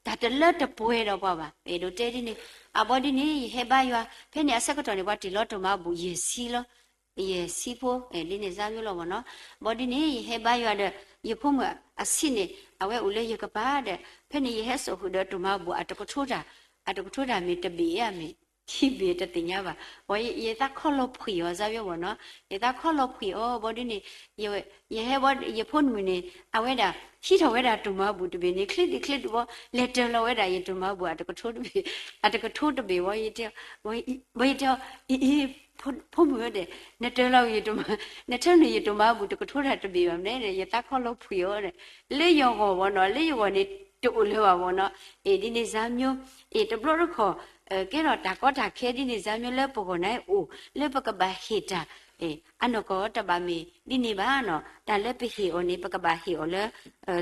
တၢ်တလၢတပှဲၤဒီးပှၤဘၣ်, အဲၣ်ဒိးတဲဒ်န့ၣ်, အဘီဒ်န့ၣ် ယဟဲဘါယွၤ, ဖဲန့ၣ်အဆၢကတီၢ်န့ၣ် ပှၤတ့ၢ်လီၤတိၢ်မၤဘူၣ်ယဲၢ်ဆံလီၤ, ယဲၢ်ဆံဖိ ဒ်န့ၣ်စၢ်ယိလီၤမ့ၢ်နီၤ, ဘီဒ်န့ၣ် ယဟဲဘါယွၤဒီး ယဖိမုၣ်အဆံးန့ၣ် အဝဲအိၣ်လၢယကပၤဒီး ဖဲန့ၣ်ယဟဲစိာ်ဃုာ်ဒီးတိၢ်မၤဘူၣ်အတကထိတၢ်, အတကထိတၢ်မ့ၢ်တဘ့ၣ်ဧါမ့ၢ် ခံဘ့ၣ်တသ့ၣ်ညါဘၣ်. ယသးခီလီၤဖှံးအီၤစၢ်ယိၣ်ဘၣ်နီၤ, ယသးခီလီၤဖှံးအီၤဘီဒ်န့ၣ်, ယဟဲဘီ ယဖိနမုၣ်န့ၣ် အဝဲဒၣ် ဟံးထီၣ်ဝဲဒၣ်တိၢ်မၤဘူၣ်တဘ့ၣ်န့ၣ် ချ့သ့ၣ်ချ့ဒူၣ်ဘီ လဲၤတၢၤလီၤဝဲဒၣ်ယတိၢ်မၤဘူၣ်အတကထိတဘ့ၣ်, အတကထိတဘ့ၣ်ဘီ ဘီယတဲအီၤ အံၤ ဖိမုၣ်ဧၢဒီး နတၢၤလီၤယတိၢ်မၤ, နထၢနုာ်ယတိၢ်မၤဘူၣ်တကထိတၢ်တဘ့ၣ်ဘၣ်မနုၤဒီး ယသးခီလီၤဖှံးအီၤဒီး လၢယဂီၢ်ဘီနီၤ, လၢယဂီၢ်န့ၣ် တအိၣ်လၢၤဘၣ်ဘီနီၤ, အ့ၣ် ဒ်န့ၣ်စၢ်မျိၤ, အ့ၣ် တဘျီတခီၣ် ကဲထီၣ်တၢ်ကီတၢ်ခဲဒ်န့ၣ်စၢ်မျိၤလၢပဂီၢ်န့ၣ်အိၣ် လၢပကဘၣ်ဟ့ၣ်တၢ်, အနီၢ်ကီၢ်တဘၣ်မ့ၢ်ဒ်န့ၣ်ဘၣ်နီၤ, တၢ်လၢပဟ့ၣ်အီၤန့ၣ် ပကဘၣ်ဟ့ၣ်အီၤလၢ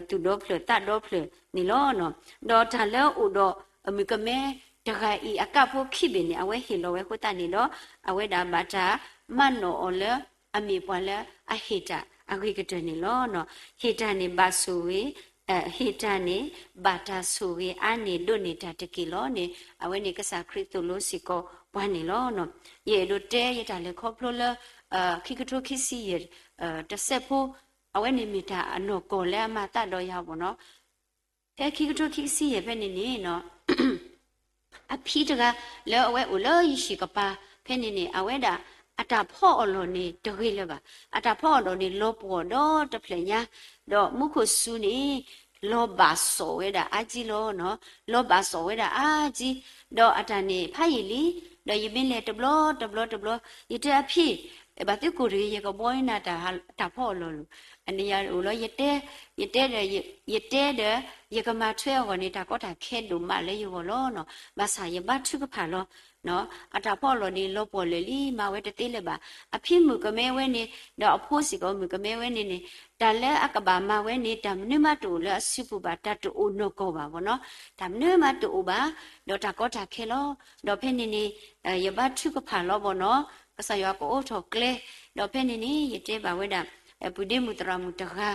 သူၣ်ဒီဖျၢၣ်သးဒီဖျၢၣ်န့ၣ်လီၤ. ဒီးတၢ်လၢအိၣ်ဒီးမုၣ်ကမဲတဂၤအံၤအကၣ်ဖိခံဘ့ၣ်န့ၣ် အဝဲဟ့ၣ်လီၤဝဲအဃိသတးန့ၣ်ဒီး အဝဲဒၣ်ဘၣ်တၢ်မၤနီၣ်အီၤလၢ အမ့ၢ်ပှၤလၢအဟ့ၣ်တၢ်အဂ့ၤကတၢၢ်န့ၣ်လီၤ. ဟ့ၣ်တၢ်န့ၣ်ဘၣ်ဆိၣ်ဂ့ၤ ဟ့ၣ်တၢ်န့ၣ် ဘၣ်တၢ်ဆိၣ်ဂ့ၤအါန့ၢ်ဒိးန့ၢ်တၢ်တက့ၢ်လီၤန့ၣ် အဝဲန့ၣ်ကစၢ်ခရံာ်သိၣ်လိစ့ၢ်ကီးပှၤန့ၣ်လီၤ. ယအဲၣ်ဒိးတဲယတၢ်လဲၤခီဖျိလၢ ခံကထိခံဆံယဲၢ် တစဲးဖိ, အဝဲန့ၣ်မ့ၢ်တၢ်အနီၢ်ကီၢ်လၢအမၤသးဒီးယၤဘၣ်နီၤ. ဖဲခံကထိခံဆံယဲၢ်ဖဲန့ၣ်န့ၣ် အဖံတဂၤလၢအဝဲအိၣ်လၢယဟံၣ်ကပၤဖဲန့ၣ်န့ၣ် အဝဲဒၣ်အတၢ်ဖီအီၣ်လီၢ်န့ၣ်တဂ့ၤလၢၤဘၣ်. အတၢ်ဖီအီၣ်လီၢ်န့ၣ်လီၤပှီၢ်ဒီးတဖျၢၣ်ညါ, ဒီးမူခိၣ်စူၤန့ၣ် လီၤဘၣ်စီၣ်ဝဲဒၣ်အါကံလီၤ, လီၤဘၣ်စီၣ်ဝဲဒၣ်အါကံ, ဒီးအတၢ်န့ၣ်ဖးယံာ်လံ, ဒီးယမ့ၢ်လဲၤတဘျီတဘျီတဘျီ ယတဲအဖံ ဘၣ်သုကိၢ်တဂ့ၤ ယကဘှီန့ၢ်နၤတၢ်ဖီအီၣ်လီၢ်လီၤ. အန့ၣ်ယအိၣ်လီၤ ယတဲ, ယတဲဒီး, ယတဲဒီး ယကမၤထွဲအဂီၢ်န့ၣ် တၢ်ကီတၢ်ခဲဒိၣ်မးလၢယဂီၢ်လီၤ. ဘၣ်ဆၣ်ယဘါထုကဖၣ်လီၤ. အတၢ်ဖီအီၣ်လီၢ်န့ၣ် လီၤပှီၢ်လၢာ်လံ မၤဝဲတသ့လၢၤဘၣ်. အဖံမုၣ်ကမဲဝဲန့ၣ် ဒီးအဖိစ့ၢ်ကီးမုၣ်ကမဲဝဲန့ၣ်န့ၣ် တၢ်လၢအကဘၣ်မၤဝဲန့ၣ် တၢ်မနုၤမးတအိၣ်လၢအစုပူၤဘၣ်, တၢ်တအိၣ်နီၢ်ကီၢ်ဘၣ်ဘၣ်နီၤ, တၢ်မနုၤမးတအိၣ်ဘၣ်, ဒီးတၢ်ကီတၢ်ခဲလီၤ. ဒီးဖဲန့ၣ်န့ၣ် ယဘါထုကဖၣ်လီၤဘၣ်နီၤ, ကစၢ်ယွၤကအိးထီၣ်ကျဲ, ဒီးဖဲန့ၣ်န့ၣ် ယတဲဘၣ်ဝဲဒၣ် ပုၢ်ဒ့မုၣ်သရၣ်မုၣ်တဂၤ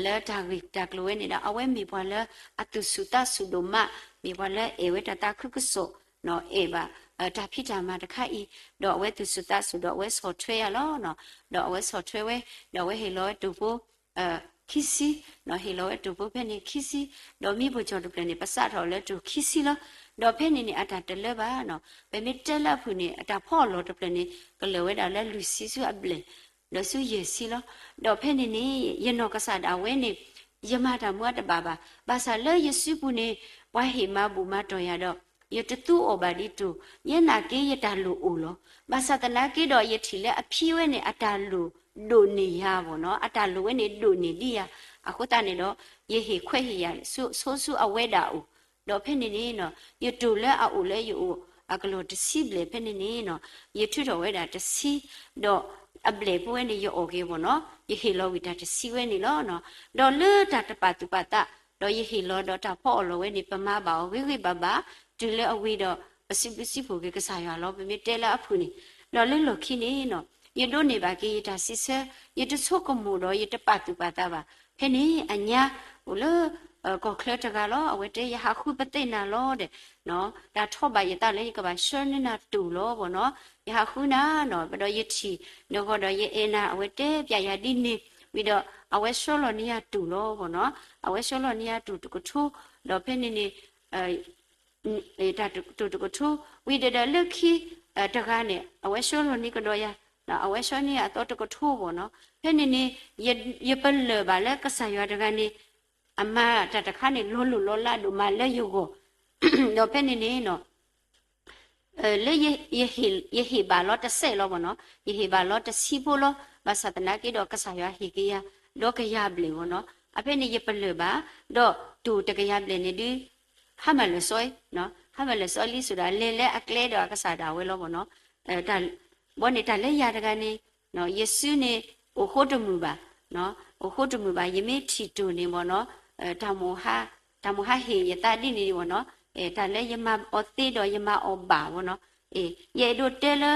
လၢတၢ်ဂ့ၢ်တၢ်ကျိၤဝဲန့ၣ်ဒီး အဝဲမ့ၢ်ပှၤလၢအသူၣ်ဆူၣ်သးဆူၣ်ဒိၣ်မး, မ့ၢ်ပှၤလၢအဲၣ်ဝဲတၢ်သးခုကစီၣ်, အဲၣ်ဘၣ် တၢ်ဖံးတၢ်မၤတခါအံၤ, ဒီးအဝဲသူၣ်ဆူၣ်သးဆူၣ်ဒီးအဝဲဆီၣ်ထွဲယၤလီၤ. ဒီးအဝဲဆီၣ်ထွဲဝဲ, ဒီးအဝဲဟ့ၣ်လီၤဝဲတိၢ်ဖိ ခံဆံ, ဟ့ၣ်လီၤဝဲတိၢ်ဖိဖဲန့ၣ်ခံဆံ, ဒီးမံဖိကၠီၣ်တဖျၢၣ်န့ၣ် ပစးထီၣ်လၢတိၢ်ခံဆံလီၤ. ဒီးဖဲန့ၣ်န့ၣ် အတၢ်တလၢဘၣ်နီၤ, ပမ့ၢ်တဲလၢအဖုၣ်န့ၣ် အတၢ်ဖီအီၣ်လီၢ်တဖျၢၣ်န့ၣ် ကလၢာ်ဝဲဒၣ်လၢလွံၢ်ဆံဆူအဘျဲၣ် ဒီးဆူယဲၢ်ဆံလီၤ. ဒီးဖဲန့ၣ်န့ၣ် ယနီၢ်ကစၢ်ဒၣ်ဝဲန့ၣ် ယမၤတၢ်မူအတဘၣ်ဘၣ်. ဘၣ်ဆၣ်လၢယစုပူၤန့ၣ် ပှၤဟ့ၣ်မၤဘူၣ်မၤတီၢ်ယၤဒီး ယတသူအီၣ်ဘၣ်ဒ်တိၢ်, ယဲနာ်က့ယတၢ်လိၣ်အိၣ်လီၤ. ဘၣ်ဆၣ်သနာ်က့ဒီး ယထံၣ်လၢအဖံဝဲန့ၣ် အတၢ်လိၣ်ဒိၣ်န့ၢ်ယၤဘၣ်နီၤ, အတၢ်လိၣ်ဝဲန့ၣ်ဒိၣ်န့ၢ်ဒံးယၤ, အဃိသတးန့ၣ်ဒီး ယဟ့ၣ်ခွဲးဟ့ၣ်ယာ်ဆိဆူအဝဲဒၣ်အအိၣ်, ဒီးဖဲန့ၣ်န့ၣ် ယတိၢ်လၢအအိၣ်လၢယအိၣ်အကလီၢ်တဆံဘျဲၣ်ဖဲန့ၣ်န့ၣ် ယထုးထီၣ်ဝဲဒၣ်တဆံ, ဒီးအဘျဲၣ်ဖိဝဲန့ၣ် ယအီၣ်က့ၤဘၣ်နီၤ, ယဟ့ၣ်လီၤဝံၤတၢ်တဆံဝဲန့ၣ်လီၤ. ဒီးလၢတၢ်တပာ်သူၣ်ပာ်သး, ဒီးယဟ့ၣ်လီၤဒီးတၢ်ဖီအီၣ်လီၢ်ဝဲန့ၣ် ပမၤဘၣ်အီၤဂ့ၤဂ့ၤဘၣ်ဘၣ်, တုၤလၢအဝံၤဒီး ပစံးဘျုးစံးဖှိၣ်က့ၤကစၢ်ယွၤလီၤ. ပမ့ၢ်တဲလၢအဖုၣ်န့ၣ်, ဒီးလၢလီၢ်ခံန့ၣ် ယဒိးန့ၢ်ဘၣ်က့ၤယတၢ်စံးဆၢ, ယတဆိကမိၣ်ဒီးယတပာ်သူၣ်ပာ်သးဘၣ်. ဖဲန့ၣ်အညါ အိၣ်လၢ ကီၢ်ချၢတဂၤလီၤ, အဝဲတဲယဟးဃုပသ့ၣ်နၤလီၤဒီး တၢ်ထီၣ်ဘၣ်ယသးလၢယကဘၣ်ဆှၢန့ၢ်နၤတိၢ်လီၤဘၣ်နီၤ, ယဟးဃုနၤနီၤ, ဒီးယထံၣ်နဂီၢ်ဒီးယအဲၣ်နၤ, အဝဲတဲပျဲယၤဒ်န့ၣ်ဝံၤဒီး အဝဲဆှၢလီၤန့ၢ်ယၤတိၢ်လီၤဘၣ်နီၤ, အဝဲဆှၢလီၤန့ၢ်ယၤတိၢ်တကထိ, ဒီးဖဲန့ၣ်န့ၣ် တိၢ်တကထိ, ဝံၤဒီးလၢခံတဂၤန့ၣ် အဝဲဆှၢလီၤန့ၢ်ကဒီးယၤ, အဝဲဆှၢန့ၢ်အသီတကထိဘၣ်နီၤ, ဖဲန့ၣ်န့ၣ် ယပလၢၢ်ဘၣ်လၢကစၢ်ယွၤတဂၤန့ၣ် အမၤတၢ်တခါန့ၣ် လီၤလိၢ်လီၤလးဒိၣ်မးလၢယဂီၢ်, ဒီးဖဲန့ၣ်န့ၣ် လၢ ယဟ့ၣ်ဘၣ်လီၤတစဲးလီၤဘၣ်နီၤ, ယဟ့ၣ်ဘၣ်လီၤတဆံဖိလီၤ, ဘၣ်ဆၣ်သနာ်က့ဒီး ကစၢ်ယွၤဟ့ၣ်က့ၤယၤ ဒီးကယၤဘျဲၣ်ဘၣ်နီၤ, အဖဲန့ၣ်ယပလၢၢ်ဘၣ်, ဒီးတိၢ်တကယၤဘျဲၣ်န့ၣ်ဒုး ဟါမၢ်လၢာ်စီအံၤ, ဟါမၢ်လၢာ်စီလံစ့ၢ်ဒီး လဲၤလၢအကျဲဒီးအကစၢ်ဒၣ်ဝဲလီၤဘၣ်နီၤ, ဘီန့ၣ်တၢ်လၢယၤတဂၤန့ၣ် ယစုန့ၣ် အိၣ်ဃိတမုာ်ဘၣ်, အိၣ်ဃိတမုာ်ဘၣ်, ယမ့ၢ်ထံၣ်တိၢ်န့ၣ်ဘၣ်နီၤ, တၢ်မိၣ်ဟါဟ့ၣ်ယသးဒ်န့ၣ်ဘၣ်နီၤ, တၢ်လၢယမၤအီၤသ့ဒီးယမၤအီၤဘၣ်ဘၣ်နီၤ, ယအဲၣ်ဒိးတဲလၢ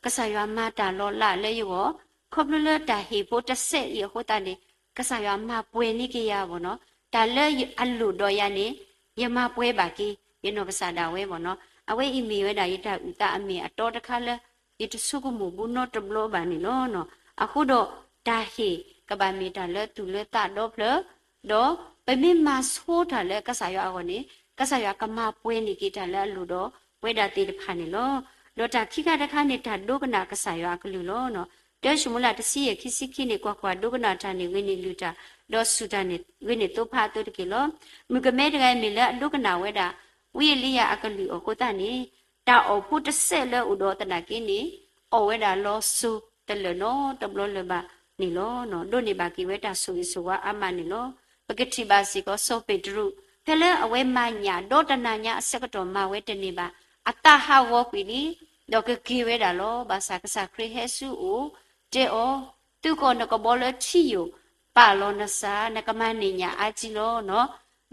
ကစၢ်ယွၤမၤတၢ်လီၤလးလၢယဂီၢ်, ခီဖျိလၢတၢ်ဟ့ၣ်ဖိတစဲးအံၤအဃိသတးန့ၣ် ကစၢ်ယွၤမၤပှဲၤန့ၢ်က့ၤယၤဘၣ်နီၤ, တၢ်လၢအလိၣ်ဒီးယၤန့ၣ် ယမၤပှဲၤဘၣ်က့ၤ ယနီၢ်ကစၢ်ဒၣ်ဝဲဘၣ်နီၤ, အဝဲအံၤမ့ၢ်ဝဲဒၣ်ယတၢ်အုၣ်သးအမ့ၢ်အတီတခါလၢ ယတဆိကမိၣ်ဘူးနီတဘျီဘၣ်န့ၣ်လီၤ. အဃိဒီး တၢ်ဟ့ၣ်ကဘၣ်မ့ၢ်တၢ်လၢသူၣ်လၢသးဒီဖျၢၣ်, ဒီးပမ့ၢ်မၤဆိတၢ်လၢကစၢ်ယွၤအဂီၢ်န့ၣ် ကစၢ်ယွၤကမၤပှဲၤန့ၢ်က့ၤတၢ်လၢအလိၣ်ဒီး ပှဲၤဒၣ်သ့ၣ်တဖၣ်န့ၣ်လီၤ. ဒီးတၢ်ခံခါတခါန့ၣ် တၢ်ဒိကနၣ်ကစၢ်ယွၤအကလုၢ်လီၤ. တၢၡမူၤအ့လးတဆံယဲၢ် ခံဆံခံန့ၣ် ကွၢ်ကွၢ်, ဒိကနၣ်တၢ်န့ၣ်ဂ့ၤန့ၢ်လုၢ်တၢ်, ဒီးစူၢ်တၢ်န့ၣ် ဂ့ၤန့ၢ်သိဖါအသိတက့ၢ်လီၤ. မုၣ်ကမဲတဂၤအံၤ မ့ၢ်လၢအဒိကနၣ်ဝဲဒၣ် ဝံအ့လံယၤအကလုၢ်အဃိသတးန့ၣ်, တၢ်အီၣ်ဖိတစဲးလၢအအိၣ်ဒီးသနာ်က့န့ၣ်, အီၣ်ဝဲဒၣ်လီၤစိၤတလၢာ်နီတဘျီလၢၤဘၣ်န့ၣ်လီၤ. ဒိးန့ၢ်ဘၣ်က့ၤဝဲတၢ်ဆိၣ်ဂ့ၤဆိၣ်ဝါအါမးန့ၣ်လီၤ. ပကထံၣ်ဘၣ်စ့ၢ်ကီး စီၤပ့းတရူး, ဖဲလၢအဝဲမၤညၣ်ဒီတနၤညါအဆၢကတီၢ် မၤဝဲတန့ၢ်ဘၣ်, အသးဟးဂီၤကွံာ်လံ, ဒီးကက့ၤဝဲဒၣ်လီၤ. ဘၣ်ဆၣ်ကစၢ်ခရံာ်ဟဲဆူအအိၣ်, တဲအီၤ, သုးကီၢ်နကဘီလၢထံယိာ်, ပာ်လီၤနစၢ်, နကမၤန့ၢ်ညၣ်အါကံလီၤ.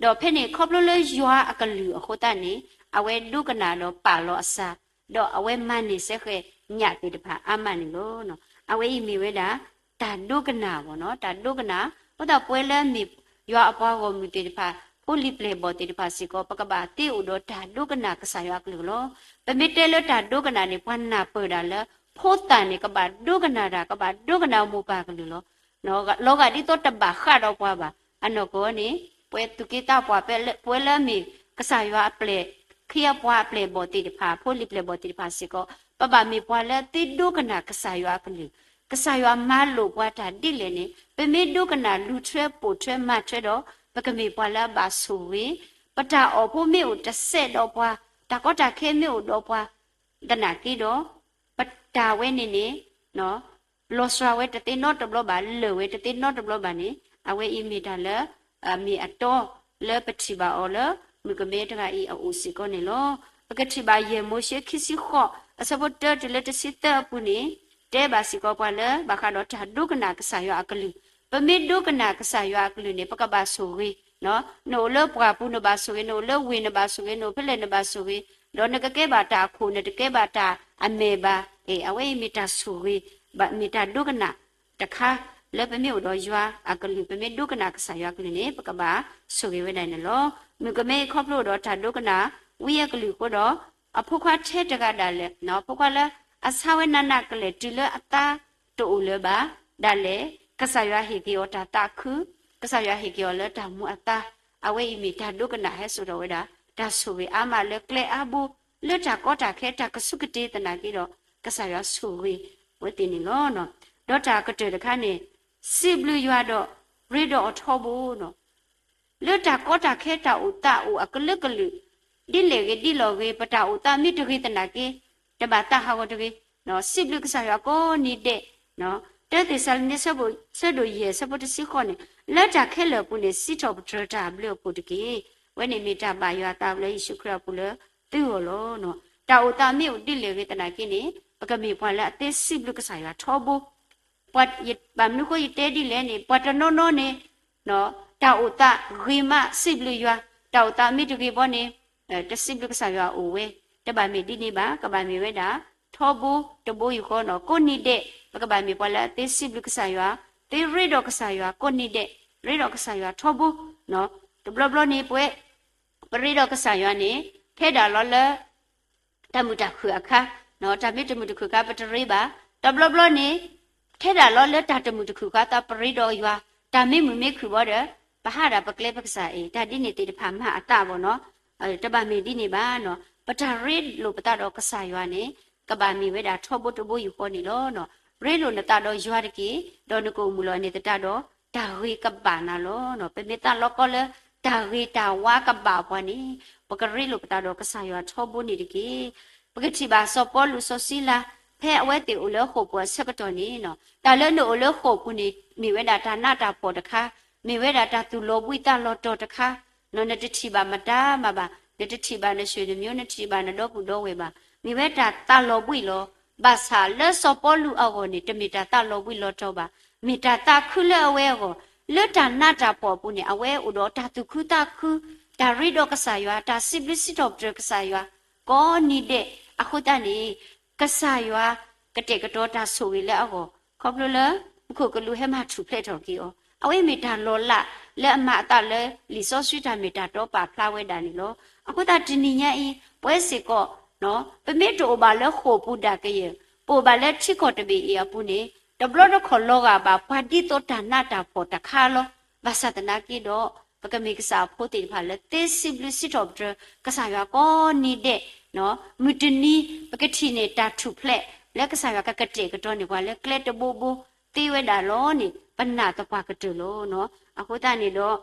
ဒီးဖဲန့ၣ်ခီဖျိလၢယွၤအကလုၢ်အဃိသတးန့ၣ်, အဝဲဒိကနၣ်ဒီးပာ်လီၤအစၢ်, ဒီးအဝဲမၤန့ၢ်စ့ၢ်ကီးညၣ်သ့ၣ်တဖၣ်အါမးန့ၣ်လီၤ. အဝဲအံၤမ့ၢ်ဝဲဒၣ် တၢ်ဒိကနၣ်ဘၣ်နီၤ, တၢ်ဒိကနၣ်, အဃိသတးပဝဲလၢအမ့ၢ်ယွၤအပှၤဂီၢ်မုၢ်သ့ၣ်တဖၣ်, ဖိလံၤပျဲၢ်ဘီၣ်သ့ၣ်တဖၣ်စ့ၢ်ကီး, ပကဘၣ်သ့အိၣ်ဒီးတၢ်ဒိကနၣ်ကစၢ်ယွၤအကလုၢ်လီၤ. ပမ့ၢ်တဲလၢတၢ်ဒိကနၣ်န့ၣ် ပှၤနၢ်ပၢၢ်ဒၣ်လၢ ဖိသၣ်န့ၣ် ကဘၣ်ဒိကနၣ်တၢ်, ကဘၣ်ဒိကနၣ်မိၢ်ပၢ်ကလုၢ်လီၤ. လီၤဂာ်ဒ်သိးတဘၣ်ဃးဒီးပှၤဘၣ်. အနီၢ်ကီၢ်န့ၣ် ပဝဲသူၣ်က့သးပှၢ်, ပဝဲလၢအမ့ၢ်ကစၢ်ယွၤအပျဲၢ်, ခ့အပှၤအပျဲၢ်ဘီၣ်သ့ၣ်တဖၣ်, ဖိလံၤပျဲၢ်ဘီၣ်သ့ၣ်တဖၣ်စ့ၢ်ကီး, ပဘၣ်မ့ၢ်ပှၤလၢသ့ဒိကနၣ်ကစၢ်ယွၤအကလုၢ်, ကစၢ်ယွၤမၤလိာ်ပှၤတၢ်ဒ်လဲၣ်န့ၣ် ပမ့ၢ်ဒိကနၣ်လူၤထွဲပိာ်ထွဲမၤထွဲဒီး ပကမ့ၢ်ပှၤလၢအဘၣ်ဆိၣ်ဂ့ၤ, ပတၢ်အီၣ်ဖိမ့ၢ်အိၣ်တစဲးဒီးပှၤ, တၢ်ကီတၢ်ခဲမ့ၢ်အိၣ်ဒီးပှၤ, သနာ်က့ဒီး ပတၢ်ဝဲန့ၣ်န့ၣ် လီၤစှၤဝဲတသ့နီတဘျီဘၣ်, လၢာ်ဝဲတသ့နီတဘျီဘၣ်န့ၣ်, အဝဲအံၤမ့ၢ်တၢ်လၢ မ့ၢ်အတီလၢပထံၣ်ဘၣ်အီၤလၢ မုၣ်ကမဲတဂၤအံၤအအိၣ်စ့ၢ်ကီးန့ၣ်လီၤ. ပကထံၣ်ဘၣ်ယဲၢ်မိၤၡ့ခံဆံဃိး အဆၢဖိတၢတုၤလၢတဆံသၢအပူၤန့ၣ်, တဲဘၣ်စ့ၢ်ကီးပှၤလၢ ဘၣ်ဃးဒီးတၢ်ဒိကနၣ်ကစၢ်ယွၤအကလုၢ်, ပမ့ၢ်ဒိကနၣ်ကစၢ်ယွၤအကလုၢ်န့ၣ် ပကဘၣ်ဆိၣ်ဂ့ၤ နအိၣ်လၢပှၢ်ပူၤနဘၣ်ဆိၣ်ဂ့ၤ, နအိၣ်လၢဝ့ၢ်နဘၣ်ဆိၣ်ဂ့ၤ, နအိၣ်ဖဲလဲၣ်နဘၣ်ဆိၣ်ဂ့ၤ, ဒီးနကကဲဘၣ်တၢ်အခိၣ် နတကဲဘၣ်တၢ်အမဲာ်ဘၣ်. အဝဲအံၤမ့ၢ်တၢ်ဆိၣ်ဂ့ၤ, မ့ၢ်တၢ်ဒိကနၣ်တခါ လၢပမ့ၢ်အိၣ်ဒီးယွၤအကလုၢ်, ပမ့ၢ်ဒိကနၣ်ကစၢ်ယွၤအကလုၢ်န့ၣ် ပကဘၣ်ဆိၣ်ဂ့ၤဝဲဒၣ်န့ၣ်လီၤ. မုၣ်ကမဲအံၤခီဖျိအိၣ်ဒီးတၢ်ဒိကနၣ် ဝံအကလုၢ်အဃိဒီး အဖိခွါထဲတဂၤဒၣ်လဲာ်, ဖိခွါလၢအဆါဝဲနးနးကလဲာ် တုၤလၢအသါတအိၣ်လၢၤဘၣ်ဒၣ်လဲာ်, ကစၢ်ယွၤဟ့ၣ်က့ၤအီၤတၢ်သးခု, ကစၢ်ယွၤဟ့ၣ်က့ၤအီၤလၢတၢ်မူအသါ, အဝဲအံၤမ့ၢ်တၢ်ဒိကနၣ်ဟဲစိာ်ထီၣ်ဝဲဒၣ် တၢ်ဆိၣ်ဂ့ၤအါမးလၢကျဲအါဘိ, လၢတၢ်ကီတၢ်ခဲတၢ်ကဆူးကတ့ၤသနာ်က့ဒီး ကစၢ်ယွၤဆိၣ်ဂ့ၤဝဲသ့ၣ်န့ၣ်လီၤ. ဒီးတၢ်ကတၢၢ်တခါန့ၣ်, စံးဘျုးယွၤဒီးရ့ဒီးအီၤထီဘိ, လၢတၢ်ကီတၢ်ခဲတၢ်အိၣ်သးအိၣ်အကလုာ်ကလုာ်, ဒ်လဲၣ်ဂ့ၤဒ်လဲၣ်ဂ့ၤ ပတၢ်အိၣ်သးမ့ၢ်တဂ့ၤသနာ်က့, တဘၣ်သးဟးဂီၤတဂ့ၤ, စံးဘျုးကစၢ်ယွၤကိးနံၤဒဲး, တၢသ့းစၤလနံ ဆၢဒိၣ်ယဲၢ် ဆၢဖိတဆံဃိးန့ၣ်, လၢတၢ်ခဲလၢာ်အပူၤန့ၣ် စံးထီၣ်ပတြၢၤတၢ်အဘျုးအဖှိၣ်တက့ၢ်. ဝဲန့ၣ်မ့ၢ်တၢ်ဘၣ်ယွၤအသးလၢယ့ၣ်ၡူးခရံာ်အပူၤလၢသုဂီၢ်လီၤ. တၢ်အိၣ်သးမ့ၢ်အိၣ်ဒ်လဲၣ်ဂ့ၤသနာ်က့န့ၣ်, ပကမ့ၢ်ပှၤလၢအသ့စံးဘျုးကစၢ်ယွၤထီဘိ ပှၤ, ဘၣ်မနုၤဃိယတဲဒ်လဲၣ်န့ၣ်, ပှၤတနီၤနီၤန့ၣ် တၢ်အိၣ်သးဂ့ၤမးစံးဘျုးယွၤ, တၢ်အိၣ်သးမ့ၢ်တဂ့ၤဘၣ်န့ၣ်, တစံးဘျုးကစၢ်ယွၤအိၣ်ဝဲ, တဘၣ်မ့ၢ်ဒ်န့ၣ်ဘၣ်, ကဘၣ်မ့ၢ်ဝဲဒၣ် ထီဘိတဘိယူၢ်ဃီနီၤ, ကိးနံၤဒဲး ပကဘၣ်မ့ၢ်ပှၤလၢအသ့စံးဘျုးကစၢ်ယွၤ, သ့ရ့ဒီးကစၢ်ယွၤကိးနံၤဒဲး, ရ့ဒီးကစၢ်ယွၤထီဘိ, တဘျီဘျီန့ၣ် ပဝဲ ပရ့ဒီးကစၢ်ယွၤန့ၣ် ထဲဒၣ်လီၤလၢ တၢ်မုာ်တၢ်ခုၣ်အခါ, တၢ်မ့ၢ်တမုာ်တခုၣ်အခါ ပတရ့ဘၣ်. တဘျီဘျီန့ၣ် ထဲဒၣ်လီၤလၢတၢ်တမုာ်တခုၣ်အခါ သးပရ့ဒီးယွၤ, တၢ်မ့ၢ်မုာ်မ့ၢ်ခုၣ်ဘၣ်ဒီး ပဟးဒၣ်ပကျဲပကစၢ်အံၤ, တၢ်ဒ်န့ၣ်သ့ၣ်တဖၣ်မၤအသးဘၣ်နီၤ, တဘၣ်မ့ၢ်ဒ်န့ၣ်ဘၣ်နီၤ, ပတၢ်ရ့လိာ်ပသးဒီးကစၢ်ယွၤန့ၣ် ကဘၣ်မ့ၢ်ဝဲဒၣ်ထီဘိတဘိယူၢ်ဃီန့ၣ်လီၤ. ရ့လိာ်နသးဒီးယွၤတက့ၢ်, ဒီးနကအိၣ်မုာ်လီၤန့ၢ်သတးဒီး တၢ်ဂ့ၤကဘၣ်နၤလီၤ. ပမ့ၢ်သးလီကီလၢ တၢ်ဂ့ၤတၢ်ဝါကဘၣ်ပှၤန့ၣ်, ပကရ့လိာ်ပသးဒီးကစၢ်ယွၤထီဘိန့ၣ်တက့ၢ်. ပကထံၣ်ဘၣ်စီၤပီလူးစီၤစံလၤ ဖဲအဝဲသ့ၣ်အိၣ်လၢဃိာ်ပူၤအဆၢကတီၢ်န့ၣ်, တၢ်လၢနအိၣ်လၢဃိာ်ပူၤန့ၣ် မ့ၢ်ဝဲဒၣ်တၢ်နးတၢ်ဖှီၣ်တခါ, မ့ၢ်ဝဲဒၣ်တၢ်သူၣ်လီၤဘှံးသးလီၤတီၤတခါ, နတထံၣ်ဘၣ်မတၤမးဘၣ်, နတထံၣ်ဘၣ်နဆွေနမျိုး, နထံၣ်ဘၣ်နဒီပုၢ်ဒီဝဲၢ်ဘၣ်, မ့ၢ်ဝဲတၢ်သးလီၤဘှံးလီၤ. ဘၣ်ဆၣ်လၢစီၤပီလူးအဂီၢ်န့ၣ် တမ့ၢ်တၢ်သးလီၤဘှံးလီၤတီၤဘၣ်, မ့ၢ်တၢ်သးခုလၢအဝဲအဂီၢ်, လၢတၢ်နးတၢ်ဖှီၣ်အပူၤန့ၣ် အဝဲအိၣ်ဒီးတၢ်သူၣ်ခုသးခု, တၢ်ရ့ဒီးကစၢ်ယွၤ, တၢ်စံးဘျုးစံးထီၣ်ပတြၢၤကစၢ်ယွၤ ကိးနံၤဒဲး. အဃိသတးန့ၣ် ကစၢ်ယွၤကတဲာ်ကတီၤတၢ်ဆိၣ်ဂ့ၤလၢအဂီၢ်, ခီဖျိလၢ မူခိၣ်ကလူးဟဲမၤထူၣ်ဖျဲးထီၣ်က့ၤအီၤ, အဝဲမ့ၢ်တၢ်လီၤလးလၢအမၤအသးလၢလံာ်စီဆှံတၢ်မ့ၢ်တၢ်တီပာ်ဖျါဝဲဒၣ်န့ၣ်လီၤ. အဃိသတးတနံၤညါအံၤ ပဝဲစ့ၢ်ကီး ပမ့ၢ်တအိၣ်ဘၣ်လၢဃိာ်ပူၤဒၣ်ကယဲၢ်, ပအိၣ်ဘၣ်လၢထံကီၢ်တဘ့ၣ်အံၤအပူၤန့ၣ် တဘျီတခီၣ်လီၤဂာ်ဘၣ်ပှၤဒ်သိးတၢ်နးတၢ်ဖှီၣ်တခါလီၤ. ဘၣ်ဆၣ်သနာ်က့ဒီး ပကမ့ၢ်ကစၢ်အဖိသ့ၣ်တဖၣ်လၢသ့စံးဘျုးစံးထီၣ်ပတြၢၤကစၢ်ယွၤကိးနံၤဒဲး, မုၢ်တနံၤ ပကထံၣ်န့ၢ်တၢ်ထူၣ်ဖျဲး လၢကစၢ်ယွၤကကတဲာ်ကတီၤန့ၢ်ပှၤလၢကျဲတဘိဘိသ့ဝဲဒၣ်လီၤန့ၣ် ပနာ်သပှၢ်ကတၢၢ်လီၤ. အဃိသတးန့ၣ်ဒီး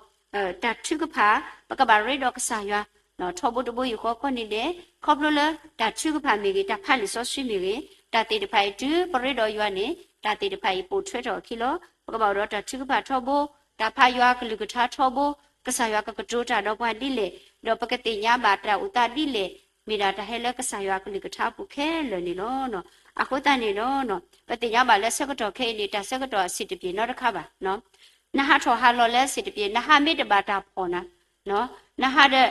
တၢ်ထုကဖၣ် ပကဘၣ်ရ့ဒီးကစၢ်ယွၤ ထီဘိတဘိယူၢ်ဃီကိးနံၤဒဲး ခီဖျိလၢတၢ်ထုကဖၣ်မ့ၢ်ဂ့ၤ တၢ်ဖးလံာ်စီဆှံမ့ၢ်ဂ့ၤ တၢ်သ့ၣ်တဖၣ်အံၤ တုၤပရ့ဒီးယွၤန့ၣ် တၢ်သ့ၣ်တဖၣ်အံၤပိာ်ထွဲထီၣ်အခံလီၤ. ပကဘၣ်အိၣ်ဒီးတၢ်ထုကဖၣ်ထီဘိ, တၢ်ဖးယွၤကလုၢ်ကထါထီဘိ, ကစၢ်ယွၤကကတိၤတၢ်ဒီးပှၤဒ်လဲၣ်, ဒီးပကသ့ၣ်ညါဘၣ်တၢ်အိၣ်သးဒ်လဲၣ်, မ့ၢ်ဒၣ်တၢ်ဟဲလၢကစၢ်ယွၤကလုၢ်ကထါအပူၤခဲလၢာ်န့ၣ်လီၤ. အဃိသတးန့ၣ်ဒီး ပသ့ၣ်ညါဘၣ်လၢဆၢကတီၢ်ခဲအံၤန့ၣ် တၢ်ဆၢကတီၢ်အဆံးတပျ့ၤနီတခါဘၣ် နဟးထီၣ်ဟးလီၤလၢအဆံးတပျ့ၤ နဟးမ့ၢ်တဘၣ်တၢ်ဖီၣ်နၤ, နဟးဒီး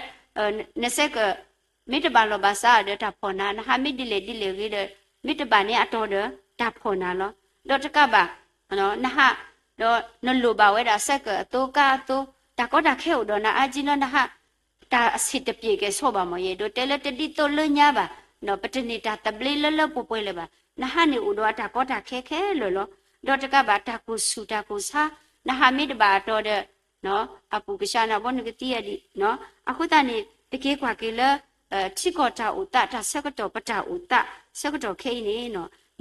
နစဲက မ့ၢ်တဘၣ်လီၢ်ဘၣ်စးဒီးတၢ်ဖီၣ်နၤ, နဟးမ့ၢ်ဒ်လဲၣ်ဒ်လဲၣ်ဂ့ၤဒီး မ့ၢ်တဘၣ်န့ၢ်အတီၢ်ဒီး တၢ်ဖီၣ်နၤလီၤ. ဒီးတကးဘၣ် နဟး ဒီးနလိၣ်ဘၣ်ဝဲဒၣ်စဲကၢၣ်အသိကါအသိ, တၢ်ကီတၢ်ခဲအိၣ်ဒီးနၤအါကံလီၤ နဟး တၢ်အဆံးတပျ့ၤကဲၤဆီဘၣ်မ့ၢ်ယဲ ဒီးတဲလၢတဒ်သိးလၢညါဘၣ်, ပတန့ၢ်တၢ်သဘျ့လၢလၢပှဲၤပှဲၤလၢၤဘၣ်, နဟးန့ၣ်အိၣ်ဒီးအတၢ်ကီတၢ်ခဲခဲလၢာ်လီၤ. ဒီးတကးဘၣ်တၢ်ကူၣ်ဆူၣ်တၢ်ကူၣ်ဆါ, နဟးမ့ၢ်တဘၣ်အတီၢ်ဒီး အပူၤကစၢ်နၤဘီနကသံအဒံး, အဃိသတးန့ၣ် ပက့ၤကွၢ်က့ၤလၢ ထံကီၢ်တၢ်အိၣ်သး တၢ်ဆၢကတီၢ် ပတၢ်အိၣ်သး ဆၢကတီၢ်ခဲအံၤန့ၣ်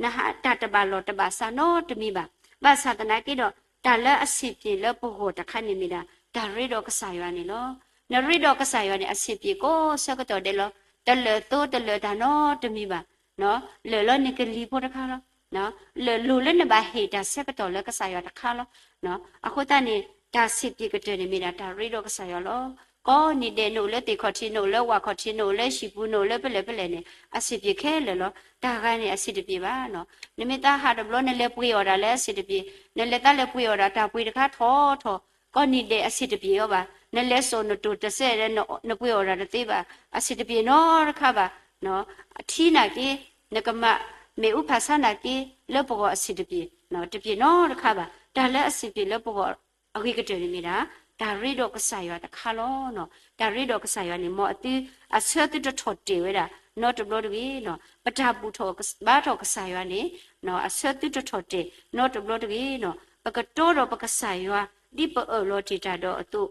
နဟးတၢ်တဘၣ်လီၢ်တဘၣ်စးနီတမံၤဘၣ်. ဘၣ်ဆၣ်သနာ်က့ဒီး တၢ်လၢအဆံးပျ့ၤလၢပဂီၢ်တခါန့ၣ်မ့ၢ်ဒၣ် တၢ်ရ့ဒီးကစၢ်ယွၤန့ၣ်လီၤ. နရ့ဒီးကစၢ်ယွၤန့ၣ် အဆံးပျ့ၤကိးဆၢကတီၢ်ဒဲးလီၤ. တလၢာ်သိတလၢာ်တၢ်နီတမံၤဘၣ်. လၢာ်လၢနကလံၤဖိတခါလီၤ. လၢာ်လိၤလၢနဘၣ်ဟ့ၣ်တၢ်ဆၢကတီၢ်လၢကစၢ်ယွၤတခါလီၤ. အဃိသတးန့ၣ် တၢ်ဆံးပျ့ၤကတၢၢ်န့ၣ်မ့ၢ်ဒၣ်တၢ်ရ့ဒီးကစၢ်ယွၤလီၤ. ကိးနံၤဒဲး နအိၣ်လၢသ့ၣ်ခီၣ်ထံး နအိၣ်လၢဝၣ်ခီၣ်ထံး နအိၣ်လၢဟံၣ်ပူၤ နအိၣ်လၢဖဲလဲၣ်ဖဲလဲၣ်န့ၣ် အဆံးပျ့ၤခဲလၢာ်လီၤ. တၢ်ဂၤန့ၣ် အဆံးတပျ့ၤဘၣ်. နမ့ၢ်သးဟးတဘျီ နလဲၤပှ့ၤအီၣ်ဒၣ်လၢအဆံးတပျ့ၤ, နလဲၤသးလဲၤပှ့ၤအီၣ်ဒၣ်တၢ်ပှ့ၤတခါထီၣ်ထီၣ် ကိးနံၤဒဲးအဆံးတပျ့ၤအီၤဘၣ်. နလဲၤစိာ်နတိၢ်တစဲးဒီး နပှ့ၤအီၣ်ဒၣ်တသ့ဘၣ်, အဆံးတပျ့ၤနီတခါဘၣ်. ထံနာ်က့ နကမၤမ့ၣ်အူဖးဆါနာ်က့ လၢပဂီၢ်အဆံးတပျ့ၤ, တပျ့ၤနီတခါဘၣ်. တၢ်လၢအဆံးပျ့ၤလၢပဂီၢ်အဂ့ၤကတၢၢ်န့ၣ်မ့ၢ်ဒၣ် တၢ်ရ့ဒီးကစၢ်ယွၤတခါလီၤ. တၢ်ရ့ဒီးကစၢ်ယွၤန့ၣ် မ်အသု အဆၢသုတထီၣ်တဲာ်ဝဲဒၣ် နီတဘျီတဂ့ၤ. ပတၢ်ဘူၣ်ထီၣ်ဘါထီၣ်ကစၢ်ယွၤန့ၣ် အဆၢသုတထီၣ်တဲာ် နီတဘျီတဂ့ၤ. ပကတီဒီးပကစၢ်ယွၤ ဒ်ပအၢၣ်လီၤတ့ၢ်တၢ်ဒီးအသိး,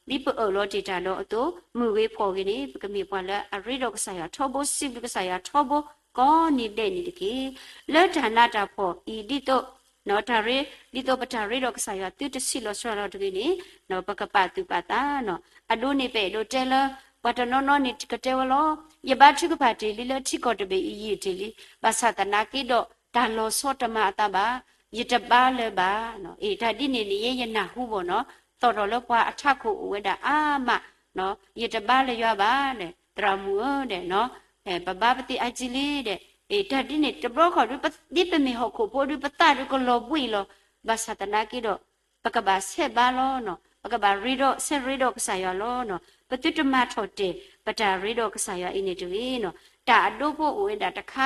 ဒ်ပအၢၣ်လီၤတ့ၢ်တၢ်ဒီးအသိး မုၢ်ဂ့ၤဖှီၣ်ဂ့ၤန့ၣ် ပကမ့ၢ်ပှၤလၢအရ့ဒီးကစၢ်ယွၤထီဘိ စံးဘျုးကစၢ်ယွၤထီဘိ ကိးနံၤဒဲးန့ၣ်တက့ၢ်. လၢတၢ်နးတၢ်ဖှီၣ်အံၤဒ်သိး တၢ်ရ့ ဒ်သိးပတၢ်ရ့ဒီးကစၢ်ယွၤသုတဆံးလီၤစှၤလီၤတဂ့ၤန့ၣ် ပကပာ်သူၣ်ပာ်သးနီၤ. အဒိန့ၣ် ပအဲၣ်ဒိးတဲလၢ ပှၤတနီၤနီၤန့ၣ်ကတဲဝဲလီၤ. ယဘါထုကဖၣ်တ့ၢ်လံလၢထံကီၢ်တဘ့ၣ်အံၤယံာ်တ့ၢ်လံ, ဘၣ်ဆၣ်သနာ်က့ဒီး တၢ်လီၤဆီတမၤအသးဘၣ်, ယတဘါလၢၤဘၣ်. အ့ၣ် တၢ်ဒ်န့ၣ်န့ၣ် ယဲယနၢ်ဟူဘၣ်နီၤ, သီၣ်ထီၣ်လၢပှၤအထးခိၣ်အိၣ်ဝဲဒၣ်အါမး, ယတဘါလၢၤယွၤဘၣ်, သရၣ်မုၣ်ဧၢဒီး ပဘါပသ့အါကံလံဒီး, အ့ၣ် တၢ်ဒ်န့ၣ်တဘျီဃီဒုး ဒ်ပမ့ၢ်ဟီၣ်ခိၣ်ဖိဒုး ပသးဒုးကလီၤဘှံးလီၤ. ဘၣ်ဆၣ်သနာ်က့ဒီး ပကဘၣ်ဆဲးဘါလီၤနီၤ, ပကဘၣ်ရ့ဒီး ဆဲးရ့ဒီးကစၢ်ယွၤလီၤနီၤ. ပသုတမၤထီၣ်တဲာ် ပတၢ်ရ့ဒီးကစၢ်ယွၤအံၤန့ၣ်တဂ့ၤနီၤ. တၢ်အဒိဖိအိၣ်ဝဲဒၣ်တခါ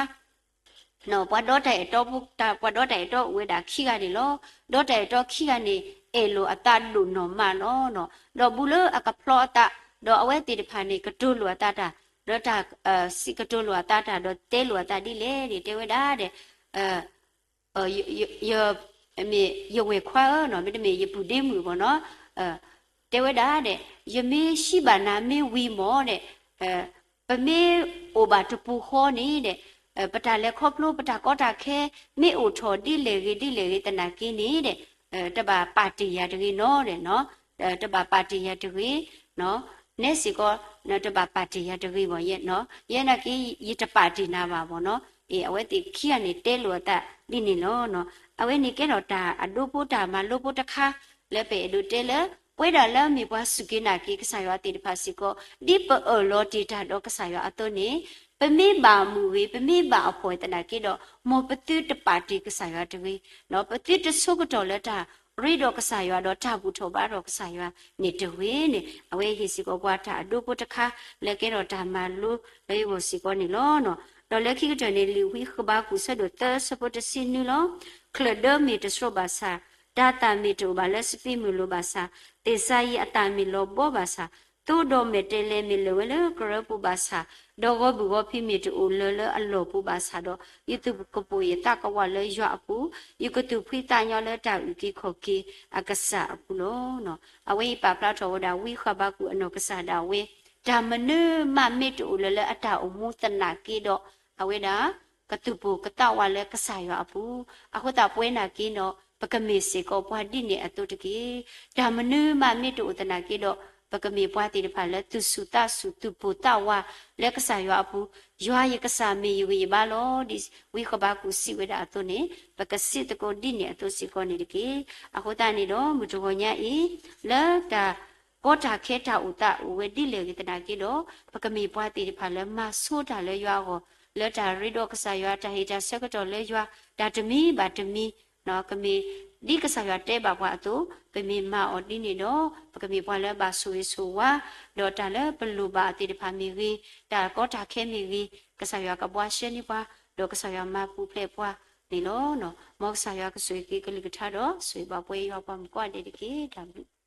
ပှၤဒီတၢ်အဲၣ်တီ ပှၤဒီတၢ်အဲၣ်တီအိၣ်ဝဲဒၣ်ခံဂၤန့ၣ်လီၤ. ဒီတၢ်အဲၣ်တီခံဂၤန့ၣ် အဲၣ်လိာ်အသးဒိၣ်နီၢ်မးလီၤနီၤ. ဒီးဘူးလၢအကဖျီအသး, ဒီးအဝဲသ့ၣ်တဖၣ်န့ၣ် ကတိၤလိာ်အသးတၢ်, ဒီးတၢ် စံးကတိၤလိာ်အသးတၢ် ဒီးတဲလိာ်အသးဒ်လဲၣ်န့ၣ် တဲဝဲဒၣ်ဒီး ယ မ့ၢ်ယဝဲၢ်ခွါဧၢနီၤ, မ့တမ့ၢ်ယပုၢ်ဒ့မုၣ်ဘၣ်နီၤ, တဲဝဲဒၣ်ဒီး ယမ့ၢ်ဟံးဘၣ်နၤမ့ၢ်ဝံၤမၢ်ဒီး ပမ့ၢ်အိၣ်ဘၣ်တပူၤဃီန့ၣ်ဒီး ပတၢ်လဲၤခီဖျိ ပတၢ်ကီတၢ်ခဲ မ့ၢ်အိၣ်ထီၣ်ဒ်လဲၣ်ဂ့ၤဒ်လဲၣ်ဂ့ၤသနာ်က့န့ၣ်ဒီး တဘၣ်ပာ်တ့ၢ်ယၤတဂ့ၤနီၤဒီး တဘၣ်ပာ်တ့ၢ်ယၤတဂ့ၤ, နဲစ့ၢ်ကီး တဘၣ်ပာ်တ့ၢ်ယၤတဂ့ၤဘၣ်ယဲနီၤ, ယဲနာ်က့ ယတပာ်တ့ၢ်နၤဘၣ်ဘၣ်နီၤ. အဝဲသ့ၣ်ခံဂၤန့ၣ်တဲလိာ်အသးဒ်န့ၣ်လီၤ. အဝဲန့ၣ်ကဲထီၣ်တၢ်အဒိဖိတၢ်မၤလိဖိတခါ လၢပအဲၣ်ဒိးတဲလၢ ပဝဲဒၣ်လၢမ့ၢ်ပှၤစူၢ်က့ၤနာ်က့ၤကစၢ်ယွၤသ့ၣ်တဖၣ်စ့ၢ်ကီး ဒ်ပအၢၣ်လီၤတ့ၢ်တၢ်ဒီးကစၢ်ယွၤအသိးန့ၣ် ပမ့ၢ်ဘၣ်မုာ်ဂ့ၤ ပမ့ၢ်ဘၣ်အဖှီၣ်သနာ်က့ဒီး မ်ပသုတပာ်တ့ၢ်ကစၢ်ယွၤတဂ့ၤ, ပသုတဆိကတီၢ်လၢတၢ်ရ့ဒီးကစၢ်ယွၤဒီးတၢ်ဘူၣ်ထီၣ်ဘါထီၣ်ကစၢ်ယွၤန့ၣ်တဂ့ၤန့ၣ် အဝဲဟ့ၣ်စ့ၢ်ကီးပှၤတၢ်အဒိဖိတခါ လၢကဲထီၣ်တၢ်မၤလိလၢယဂီၢ်စ့ၢ်ကီးန့ၣ်လီၤ. ဒီးလၢခံကတၢၢ်န့ၣ် လံာ်ဝံဃဘးကူာ်ဆၢဒိၣ်သၢဆၢဖိတဆံနွံလီၤ. ချၢၣ်ဒၢမ့ၢ်တဆှီဘၣ်ဆၣ်, တၤသၣ်မ့ၢ်တအိၣ်ဘၣ်လၢစပံးမုၢ်လိၤဘၣ်ဆၣ်, သ့ၣ်စၤယံးအသၣ်မ့ၢ်လီၤဘှီဘၣ်ဆၣ်, သိဒီးမဲာ်တဲးလဲးမ့ၢ်လၢာ်ဝဲလၢကရၢပူၤဘၣ်ဆၣ်, ဒီးဂီၤဘုၣ်ဂီၤဖံးမ့ၢ်တအိၣ်လၢၤလၢအလီၢ်ပူၤဘၣ်ဆၣ်ဒီး, ယသူၣ်ကပိာ်ယသးကဝးလၢယွၤအပူၤ, ယကသူၣ်ဖှံသးညီလၢတၢ်အုၣ်က့ၤခီၣ်က့ၤအကစၢ်အပူၤလီၤ. အဝဲအံၤပာ်ဖျါထီၣ်ဝဲဒၣ် ဝံဃဘးကူာ်အနီၢ်ကစၢ်ဒၣ်ဝဲ တၢ်မနုၤမးမ့ၢ်တအိၣ်လၢၤလၢအတၢ်အိၣ်မူသနာ်က့ဒီး အဝဲဒၣ် ကသူၣ်ပိၢ်ကသးဝးလၢကစၢ်ယွၤအပူၤ, အဃိသတးပဝဲနာ်က့ဒီး ပကမ့ၢ်စ့ၢ်ကီးပှၤဒ်န့ၣ်အသိးတက့ၢ်. တၢ်မနုၤမးမ့ၢ်တအိၣ်သနာ်က့ဒီး ပကမ့ၢ်ပှၤသ့ၣ်တဖၣ်လၢသူၣ်ဆူၣ်သးဆူၣ် သူၣ်ပိၢ်သးဝးလၢကစၢ်ယွၤအပူၤ, ယွၤယကစၢ်မ့ၢ်ယဂံၢ်ယဘါလီၤ. ဒ်ဝံဃဘးကူာ်စံးဝဲဒၣ်အသိးန့ၣ် ပကစံးသကိးဒ်န့ၣ်အသိးစ့ၢ်ကီးန့ၣ်တက့ၢ်. အဃိသတးန့ၣ်ဒီး မုၢ်တဂီၤညါအံၤ လၢတၢ် ကီတၢ်ခဲတၢ်အိၣ်သးအိၣ်ဝဲဒ်လဲၣ်ဂ့ၤသနာ်က့ဒီး ပကမ့ၢ်ပှၤသ့ၣ်တဖၣ်လၢမၤဆိတၢ်လၢယွၤအဂီၢ်, လၢတၢ်ရ့ဒီးကစၢ်ယွၤ တၢ်ဟ့ၣ်တၢ်ဆၢကတီၢ်လၢယွၤ တၢ်တမံၤဘၣ်တမံၤ ကမ့ၢ်ဒ်ကစၢ်ယွၤတဲဘၣ်ပှၤအသိး ပမ့ၢ်မၤအီၤဒ်န့ၣ်ဒီး ပကမ့ၢ်ပှၤလၢဘၣ်ဆိၣ်ဂ့ၤဆိၣ်ဝါ, ဒီးတၢ်လၢပလိၣ်ဘၣ်အီၤသ့ၣ်တဖၣ်မ့ၢ်ဂ့ၤ, တၢ်ကီတၢ်ခဲမ့ၢ်ဂ့ၤ, ကစၢ်ယွၤကဘှါရှဲန့ၢ်ပှၤ, ဒီးကစၢ်ယွၤမၤပူၤဖျဲးပှၤန့ၣ်လီၤ. မ်ကစၢ်ယွၤကဆိၣ်ဂ့ၤက့ၤကလုၢ်ကထါဒီး ဆိၣ်ဂ့ၤဘၣ်ပှၤယွၤပှၤမုၣ်ကိးဂၤဒဲးတက့ၢ်. တၢ်ဘျုး